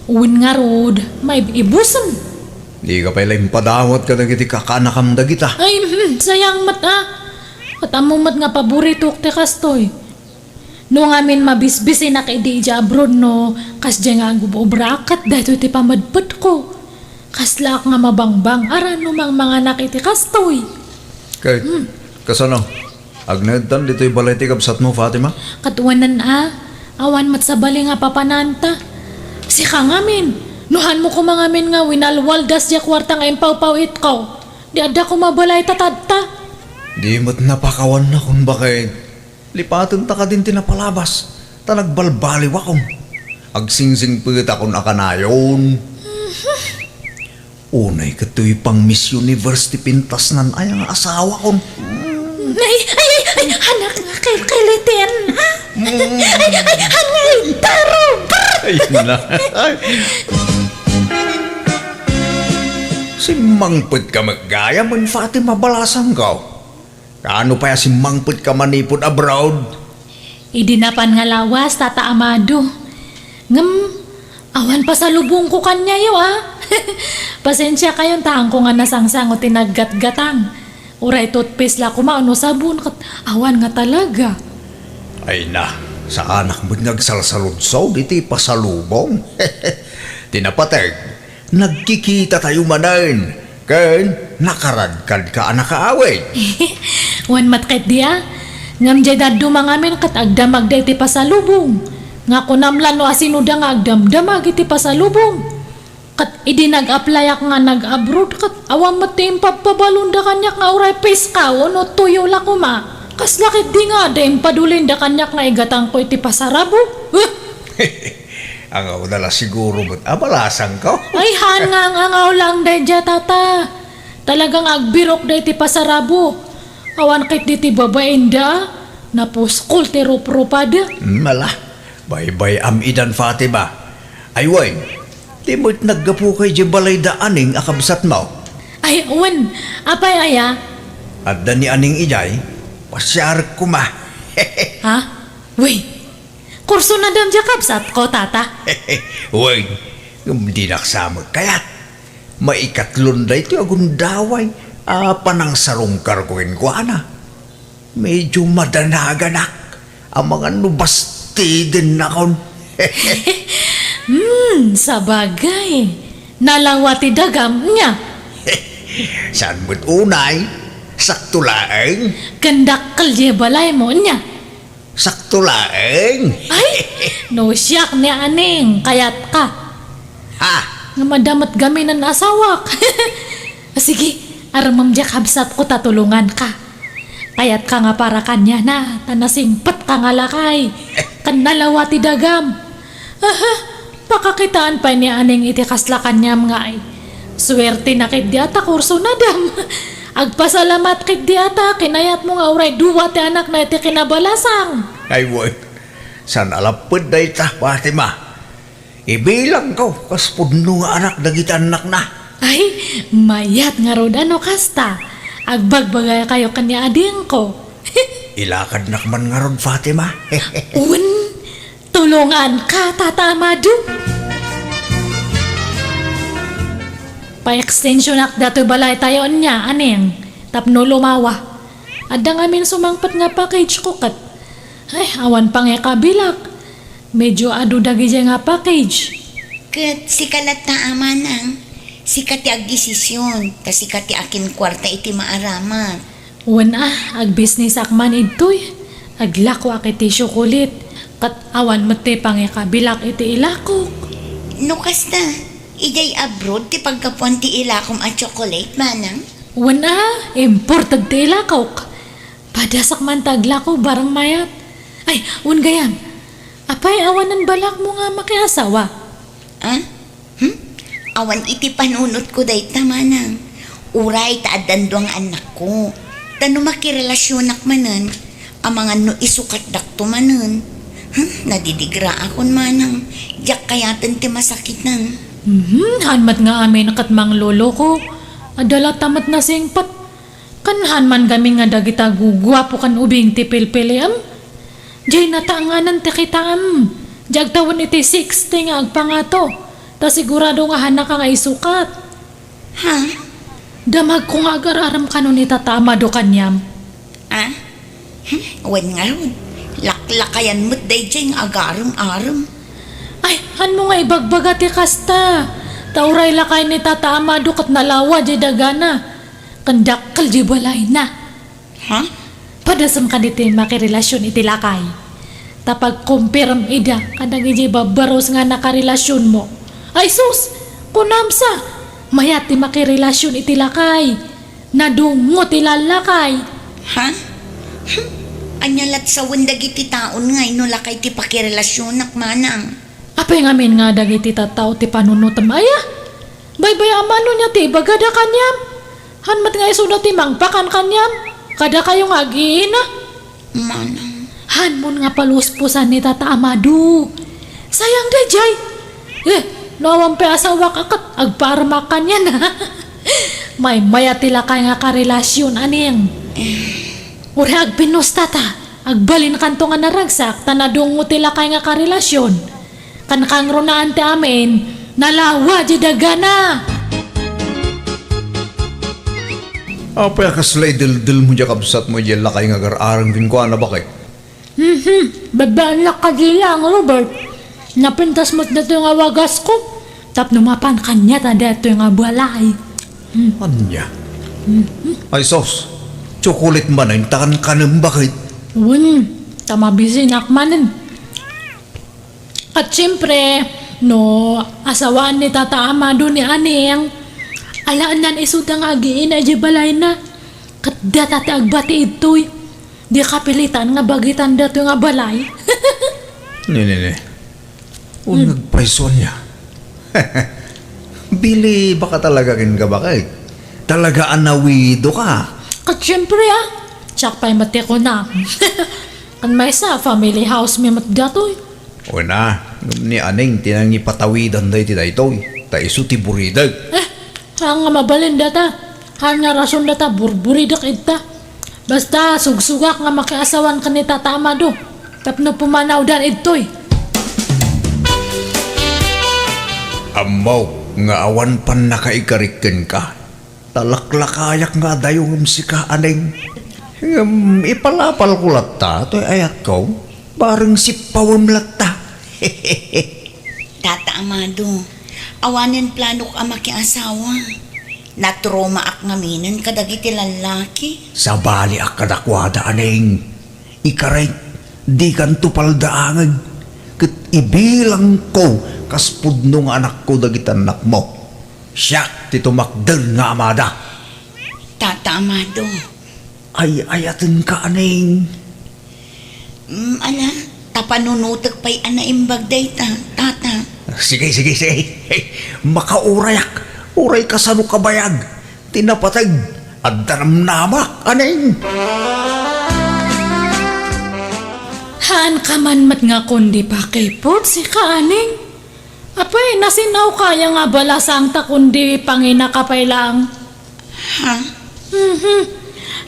Wen ngarud, maib-ibusen. Dika pay la impadawat kadagiti kakanakam dagita. Ay, hmm, sayang met a. Ket ammom met nga paboritok ti kastoy. No ngamin mabisbisinak idi idiay abroad no kasdiay nga agub-obraak ket daytoy ti pamedpedko. Kaslaak nga mabangbang-aran no mangmanganak iti kastoy. Ket, hmm, kasano? Agnaedtan ditoy balay ti kabsatmo, Fatima? Ket wen a, awan met sabali nga papananta. Sika ngamin, no hanmo koma ngamin nga winalwaldas diay kuarta nga impawpaw-itko, di adda koma balay ta tadta. Di met napakawanna kun baket. Lipatenta kadin ti napalabas, ta nagbalbaliwakon. Agsingsingpetakon a kanayon. Unay ket toy pang Miss Universe ti pintasnan aya nga asawakon. Ay, ay, ay, ay, anak nga kelkeliten, ha? Ay, ay, angay, taro, brr! Ay, na. Ay. Simmangpetka met gayam, Fatima, balasangko. Kaano pay a simmangpetka manipud abroad? Idi napan nga lawas, Tata Amado. Ngem, awan pasalubongko kaniayo, a. Pasensiakayon ta haanko nga nasangsango ti naggatgatang. Uray toothpaste la koma wenno sabon, ket awan nga talaga. Ay na, saanak met nga agsalsaludsod iti pasalubong. Ti napateg, nagkikitatayo manen, ken nakaradkadka a nakaawid. Wen met ketdi a. Ngem diay dadduma ngamin ket agdamagda iti pasalubong. Nga kunam la no asinoda nga agdamdamag iti pasalubong. Ket idi nag-applyak nga nag-abroad, ket awan met ti impabpabalonda kaniak nga uray piskaw wenno tuyo la koma. Kasla ketdi nga adda impadulinda kaniak nga igatangko iti pasarabo. Angawda la siguro met a balasangko. Ay, haan nga ang-angaw laeng daydiay, Tata. Talagang agbirokda iti pasarabo. Awan ketdi ti babainda, napuskol ti ruprupada. Mala, baybay-am idan, Fatima. Ay, wen, di met naggapuka idiay balayda Aning a kabsatmo? Ay, wen, apay aya? Adda ni Aning idiay, pasiarek koma. Ha? Wen, Kursunadam diay kabsatko, Tata. Wen, ngem dinak sa met kayat. Maikatlon daytoy a gundaway a panangsarungkarko kenkuana. Medyo madanaganak amangan no bastidennakon. Hmm, sabagay. Nalawa ti dagam nia. Saan met unay? Sakto laeng. Ken dakkel diay balaymo nia. Sakto laeng. Ay, no siak ni Aning, kayatka. Ha? Nga madamot gaminen asawak. Sige, armem diay kabsatko ta tulonganka. Kayatka nga para kaniana, ta nasingpetka nga lakay. Ken nalawa ti dagam. Aha, pakakitaan pay ni Aning iti kasla kaniam nga ay. Suertena ketdi a ta kursunadam. Agpasalamat ketdi a ta kinayatmo nga uray dua ti anakna iti kinabalasang. Ay, wen. Saan a lapped dayta, Fatima. Ibilangko kas pudno nga anak dagiti annakna. Ay, mayat ngarud a no kasta. Agbagbagakayo ken ni adingko. Ilakadnak man ngarud, Fatima. Wen, tulonganka, Tata Amado. Paekstensionak datoy balaytayo nia, Aning, tapno lumawa. Adda ngamin sumangpet nga package ko ket, ay, awan pay nga ikabilak. Medyo adu dagidiay nga package. Ket sika latta a manang, sika ti agdesision, ta sika ti akinkuarta iti maaramat. Wen a, agbisnisak man idtoy. Aglakoak iti tsiokolit, ket awan met ti pangikabilak iti ilakok. No kasta, idiay abroad ti paggapuan ti ilakom a tsiokolit, manang? Wen a, imported ti ilakok. Padasak man ta aglako barang mayat. Ay, wen gayam, apay awanen balakmo nga makiasawa? Ah? Hmm? Awan iti panunotko dayta, manang. Uray ta addan dua nga annakko. Ta no makirelasionak manen, amangan no isukatdakto manen. Hmm? Nadidigraakon, manang. Diak kayaten ti masakiten. Mhm, haan met nga amin ket mangloloko. Adda latta met nasingpet. Ken haan man gamin nga dagita guguapo ken ubing ti pilpiliam. Diay natanganan ti kitaem. Diay agtawen iti sixty nga agpangato. Ta sigurado nga haanka nga isukat. Ha? Damagko nga agar-arem kano ni Tata Amado kaniam. Ah? Hmm? Wen ngarud, laklakayan met daydiay nga agarem-arem. Ay, hanmo nga ibagbaga ti kasta? Ta uray lakay ni Tata Amado ket nalawa diay dagana. Ken dakkel diay balayna. Ha? Padasem kaditi makirelasion iti lakay. Ta pagkumpirem ida kadagiti babbarus nga nakarelasionmo. Ay sus! Kunam sa, mayat ti makirelasion iti lakay. Nadungo ti lallakay. Ha? Hmm? Ania lat sawen dagiti taon ngay no lakay ti pakirelasionak, manang? Apay ngamin nga dagiti tattao ti panunotem aya? Baybay-am no nia ti ibagada kaniam? Han met nga isuda ti mangpakan kaniam? Kadakayo nga agiina? Manang. Hanmon nga paluspusan ni Tata Amado. Sayang daydiay. Eh, no awan pay asawak a ket agpaarmak kaniana. Maymaya ti lakay nga karelasion, Aneng. Uray agpinustata, agbalinkanto nga naragsak ta nadungngo ti lakay nga karelasion. Kankangronaan ti amin, nalawa di dagana. Apay a kasla ideldelmo diay kabsatmo idiay lakay nga agar-areng kenkuana, baket? Mhm. Babbaannak kadi laeng, Robert. Napintas met datoy nga wagasko tapno mapan kaniata daytoy nga balay. Hmm. Ania? Mhm. Ay sus, tsukulit manen ta kankanem, baket? Wen, ta mabisinak manen. Ket siempre, no asawaan ni Tata Amado ni Aneng, alaennan isuda nga agiina idiay balayna. Ket data ti agbati idtoy. Di kapilitan nga bagitan datoy nga balay. Ne, ne, ne. Uneg pay, Sonia. Bilibaka talaga kenka, baket. Talaga a nawidoka. Ket siempre, a. Siak pay met ti kunam. Ken maysa, family house mi met datoy. Wen a, ngem ni Aneng ti nangipatawidan daytoy, ta isu ti buridek. Eh, haan nga mabalin data. Haan nga rason data, burburidek ita. Basta, sugsugak nga makiasawan ken ni Tata Amado tapno pumanawdan idtoy. Ammok nga awan pannakaikarik kenka. Ta laklakayak nga adayo ngem sika, Aneng. Ngem ipalapalko latta toy ayatko, bareng sippawem latta. Tata Amado, awanen planok a makiasawa. Natromaak ngaminen kadagiti lallaki. Sabaliak kadakuada, Aneng. Ikarik, dikanto paldaangen, ket ibilangko kas pudno nga anakko dagiti annakmo. Siak ti tumakder nga amada. Tata Amado. Ay-ayatenka, Aneng. Mm, ala, ta panunotek pay a naimbag dayta, Tata. Sige, sige, sige. Hey, makaurayak. Uray kasano kabayag ti napateg, adda namnamak, Aneng. Haanka man met nga kundi pakiput, sika, Aneng. Apay, nasin-awka aya nga abalasang ta kundi panginaka pay laeng? Ha? Mhm.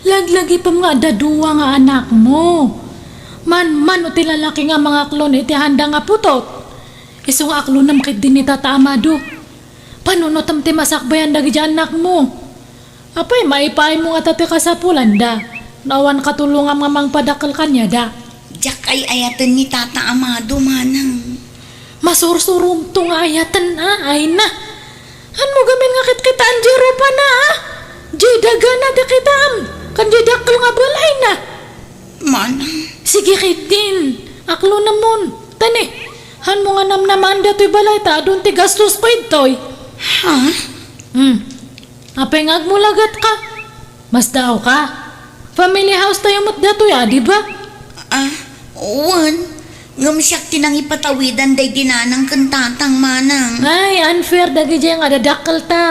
Laglagipem nga adda dua nga anakmo. Manmano ti lalaki nga mangaklon iti handa nga putot. Isu nga aklonem ketdi ni Tata Amado. Panunotem ti masakbayan dagiti annakmo. Apay, maipaaymo ngata ti kasapulanda no awan katulongam nga mangpadakkel kaniada? Diak ay-ayaten ni Tata Amado, manang. Masursurumto nga ayaten a, ayna. Hanmo gamin nga kitkitaen diay rupana a? Diay dagana ti kitaem, ken diay dakkel nga balayna. Manang. Sige ketdin, aklonemon. Tani, hanmo nga namnamaen datoy balay ta adun ti gastosko idtoy. Ha? Hmm. Apay nga agmulagatka? Masdaawka? Family house tayo met datoy a, di ba? Ah, wen. Ngem siak ti nangipatawidan daydi nanang ken tatang, manang. Ay, unfair dagidiay nga adadakkelta.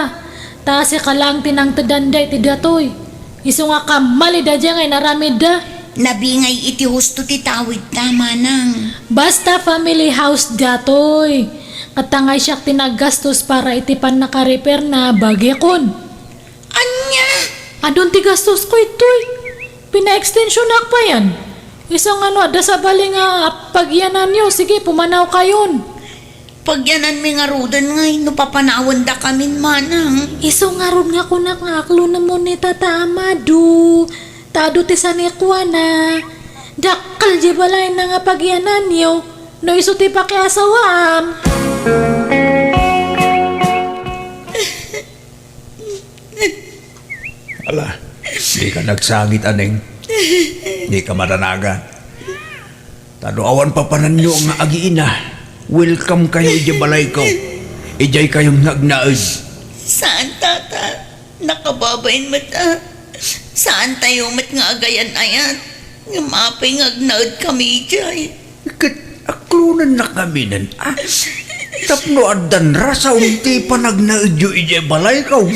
Ta sika laeng ti nangteddanda iti datoy. Isu nga kammalida diay nga inaramidda. Nabingay iti husto ti tawidta, manang. Basta family house datoy. Ket ta ngay siak ti naggastos para iti pannaka-repairna, bagikon. Ania? Adun ti gastosko itoy. Pina-extensionak payen. Isu nga no adda sabali nga pagyananyo, sige, pumanawkayon. Pagyananmi ngaruden ngay no papanawendakamin, manang. Isu ngarud nga kunak nga aklonemon ni Tata Amado. Ta adu ti sanikuana. Dakkel diay balayna nga pagyananyo no isu ti pakiasawaam. Ala, dika nagsangit, Aneng. Dika madanagan. Ta no awan papananyo nga agiina, welcome kayo idiay balayko. Idiay kayo nga agnaed. Saan, Tata? Nakababain met a. Saan tayo met nga agayan-ayat? Ngem apay nga agnaedkami idiay? Ket aklonennak ngaminen, a? Tapno addan rason ti panagnaedyo idiay balayko.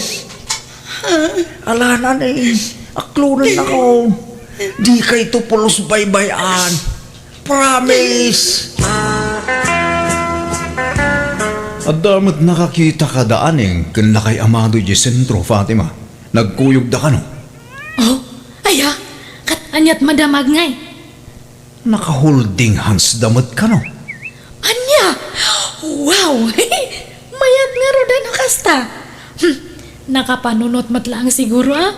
Ala, Aning, aklonennakon. Dikayto pulos baybay-an. Promise! Adda met nakakita kada Aning ken Lakay Amado idiay sentro, Fatima. Nagkuyogda kano? Oh, aya, ket aniat madamag ngay? Naka-holding hands da met kano? Ania? Wow! Mayat ngarud a no kasta. Hmm, nakapanunot met laeng siguro, a?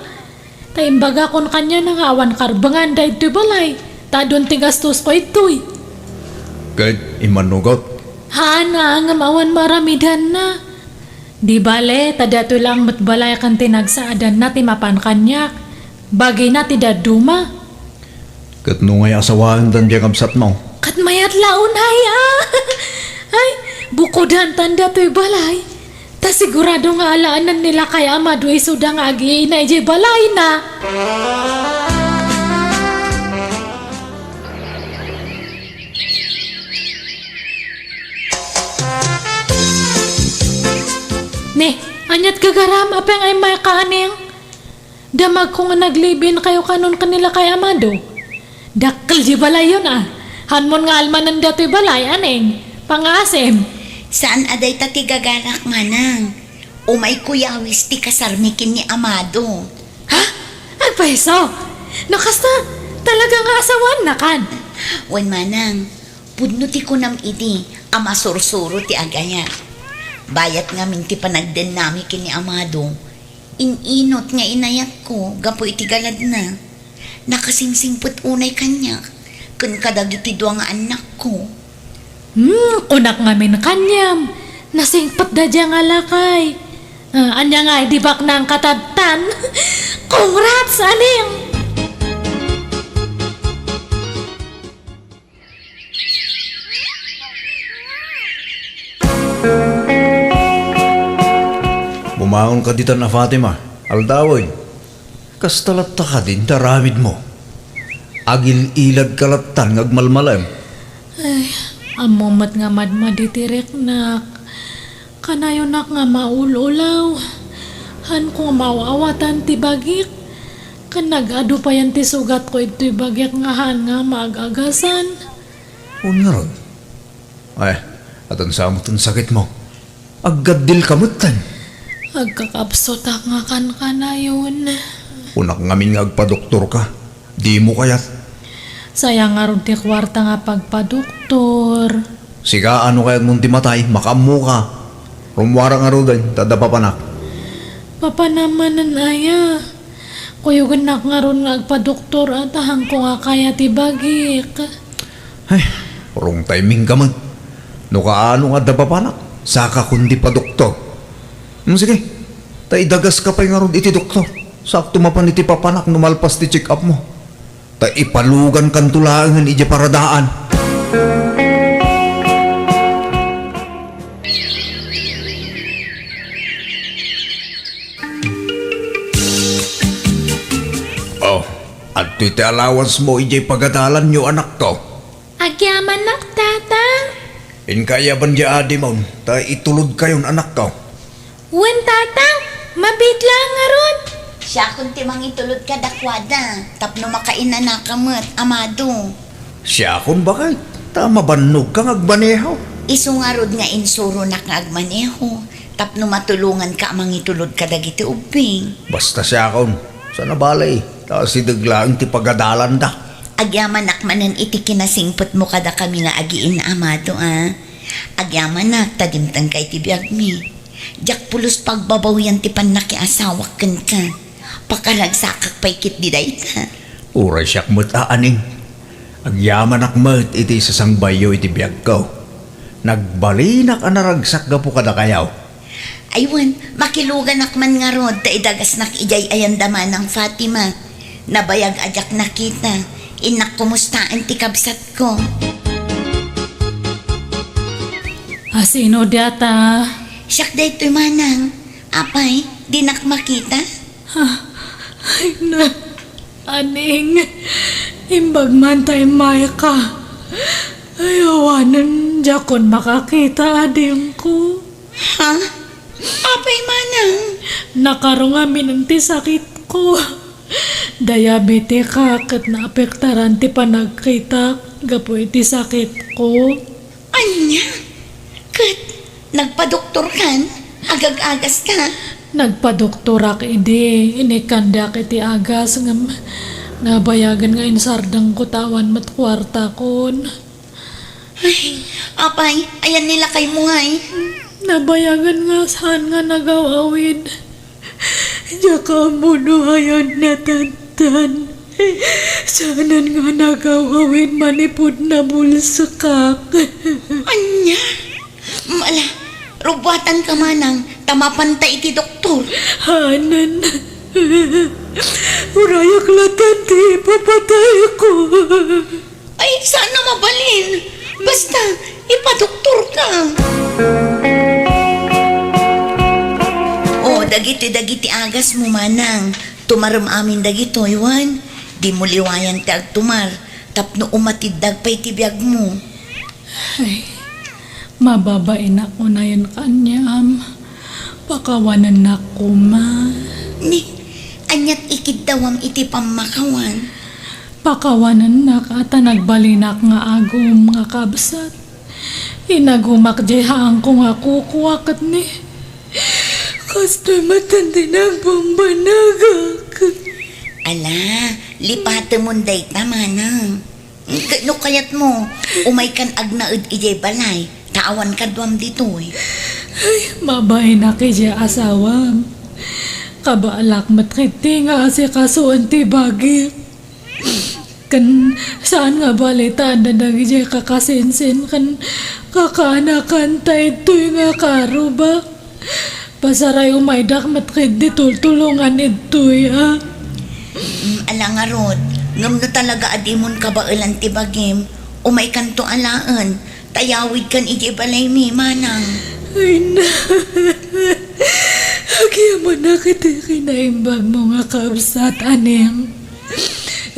Ta imbagakon kaniana nga awan karbengan daytoy balay, ta adun ti gastosko itoy. Ket immanugot? Haan a, ngem awan maaramidanna. Di bale, ta daytoy laeng met balay ken ti nagsaadanna ti mapan kaniak. Bagina ti dadduma. Ket no ngay asawaendan diay kabsatmo? Ket mayat la unay, a? Ay, bukodantan daytoy balay. Ta sigurado nga alaenen ni Lakay Amado isuda nga agiina idiay balayna. Ne, aniat gagaram, apay nga immayka, Aning? Damagko nga nag-live-in kayo kanon ken ni Lakay Amado. Dakkel di balayyon, a. Hanmon nga almanen datoy balay, Aning. Pangaasim. Saan a dayta ti gagarak, Manang. Umayko yawis ti kasarmi ken ni Amado. Ha? Agpayso? No kasta, talaga nga asawaennakan? Wen, Manang, pudno ti kunam idi a masursuro ti agayat. Bayat ngamin ti panagdennami ken ni Amado, in-inot nga inayatko gapu iti galadna. Nakasingsingpet unay kaniak ken kadagiti dua nga annakko. Hmm, kunak ngamin kaniam, nasingpetda dia nga lakay. Ah, ania nga, di baknang katadtan? Congrats, Aning! Bumangon ka ditan a Fatima, aldawen. Kasta latta kadin ti aramidmo. Agil-ilad ka lattan nga agmalmalem. Ay, ammom met nga madmadi ti riknak. Kanayonak nga maul-ulaw. Hanko nga maaw-awatan ti bagik. Ken nag-adu payen ti sugatko idtoy bagik nga haan nga maag-agasan. Wen ngarud? Ay, addan sa met ti sakitmo. Aggaddilka metten. Agkakapsutak nga kankanayon. Kunak ngamin nga agpadoktorka. Dimo kayat? Sayang ngarud ti kuarta nga pagpadoktor. Sika, no kayatmon ti matay, makaammoka. Rummuara ngaruden, ta adda papanak. Papanam manen aya? Kuyogennak ngarud nga agpadoktor a ta hanko nga kaya ti bagik. Ay, wrong timing ka met. No kaano nga adda papanak, sakakon ti padoktor. Hmm, sige, ta idagaska pay ngarud iti doktor. Sakto mapan iti papanak no malpas ti check-upmo. Ta ipalugankanto laengen idiay paradaan. Oh, adtoy ti allowancemo idiay pagadalanyo, anakko. Agyamanak, Tatang. Inka aya ban diay adimon, ta itulodkayon, anakko. Wen, Tatang, mabiit laeng ngarud. Siakon ti mangitulod kadakuada, tapno makainanaka met, Amado. Siakon, baket, ta mabannogka nga agmaneho. Isu ngarud nga insuronak nga agmaneho, tapno matulonganka a mangitulod kadagiti ubbing. Basta siakon, saan a bale, ta asideg laeng ti pagadalanda. Agyamanak manen iti kinasingpetmo kadakami nga agiinna, Amado, a. Agyamanak ta dimtengka iti biagmi. Diak pulos pagbabawian ti pannakiasawak kenka. Pakaragsakak pay ketdi dayta. Uray siak met a, Aning. Agyamanak met iti isasangbayyo iti biagko. Nagbalinak a naragsak gapu kadakayo. Ay wen, makiluganak man ngarud ta idagasnak idiay ayanda Manang Fatima. Nabayag a diak nakita, innak kumustaen ti kabsatko. A sino dayta? Siak daytoy, Manang. Apay, dinak makita? Ha? Ay na, Aning. Imbag man ta immayka. Ay, awanen, diakon makakita, adingko. Ha? Apay manang? Nakarungamin ti sakitko. Diabetika ket naapektaran ti panagkitak gapu iti sakitko. Ania? Ket nagpadoktorkan? Agag-agas ka? Nagpadoktorak idi inikkandiak iti agas ngem nabayagen nga insardengko ta awan met kuartakon. Ay, apay, ayan ni lakaymo ngay? Nabayagen nga saan nga nagaw-awid. Diak ammo no ayan natantan. Saanen nga nagaw-awid manipud nabulsekak. Ania? Mala, rubuatan ka manang, ta mapanta iti doktor. Hanen. Urayak latan ti ipapatayko. Ay, saan a mabalin. Basta, ipadoktor ka. O, dagiti, dagiti agasmo, manang. Tumarem amin dagitoy, wen? Dimo liwayan ti agtumar, tapno umatiddag pay ti biagmo. Ay, mababainak unayen kaniam. Pakawanennak koma. Ni, aniat ikiddawam iti pammakawan? Pakawanennak a ta nagbalinak nga agum nga kabsat. Inagumak diay haangko nga kukua ket ni, kastoy met ti nagbambanagak. Ala, lipatemon dayta, manang. Ket no kayatmo, umaykan agnaed idiay balay, ta awan kaduam ditoy. Ay, mabainak idiay asawam. Kabaalak met ketdi nga asikasoen ti bagik. Ken saan nga bali ta adda dagidiay kakasinsin ken kakaanakan ta idtoy nga karubak. Pasaray umaydak met ketdi tultulongan idtoy, a? Mm, ala ngarud, ngem no talaga a dimon kabaelan ti bagim, umaykanto alaen, ta yawidkan idiay balaymi, manang. Ay na, agyamanak iti kinaimbagmo nga kabsat, Aning.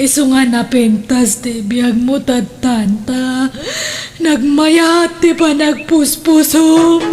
Isu nga napintas ti biagmo tattanta, nagmayat ti panagpuspusom.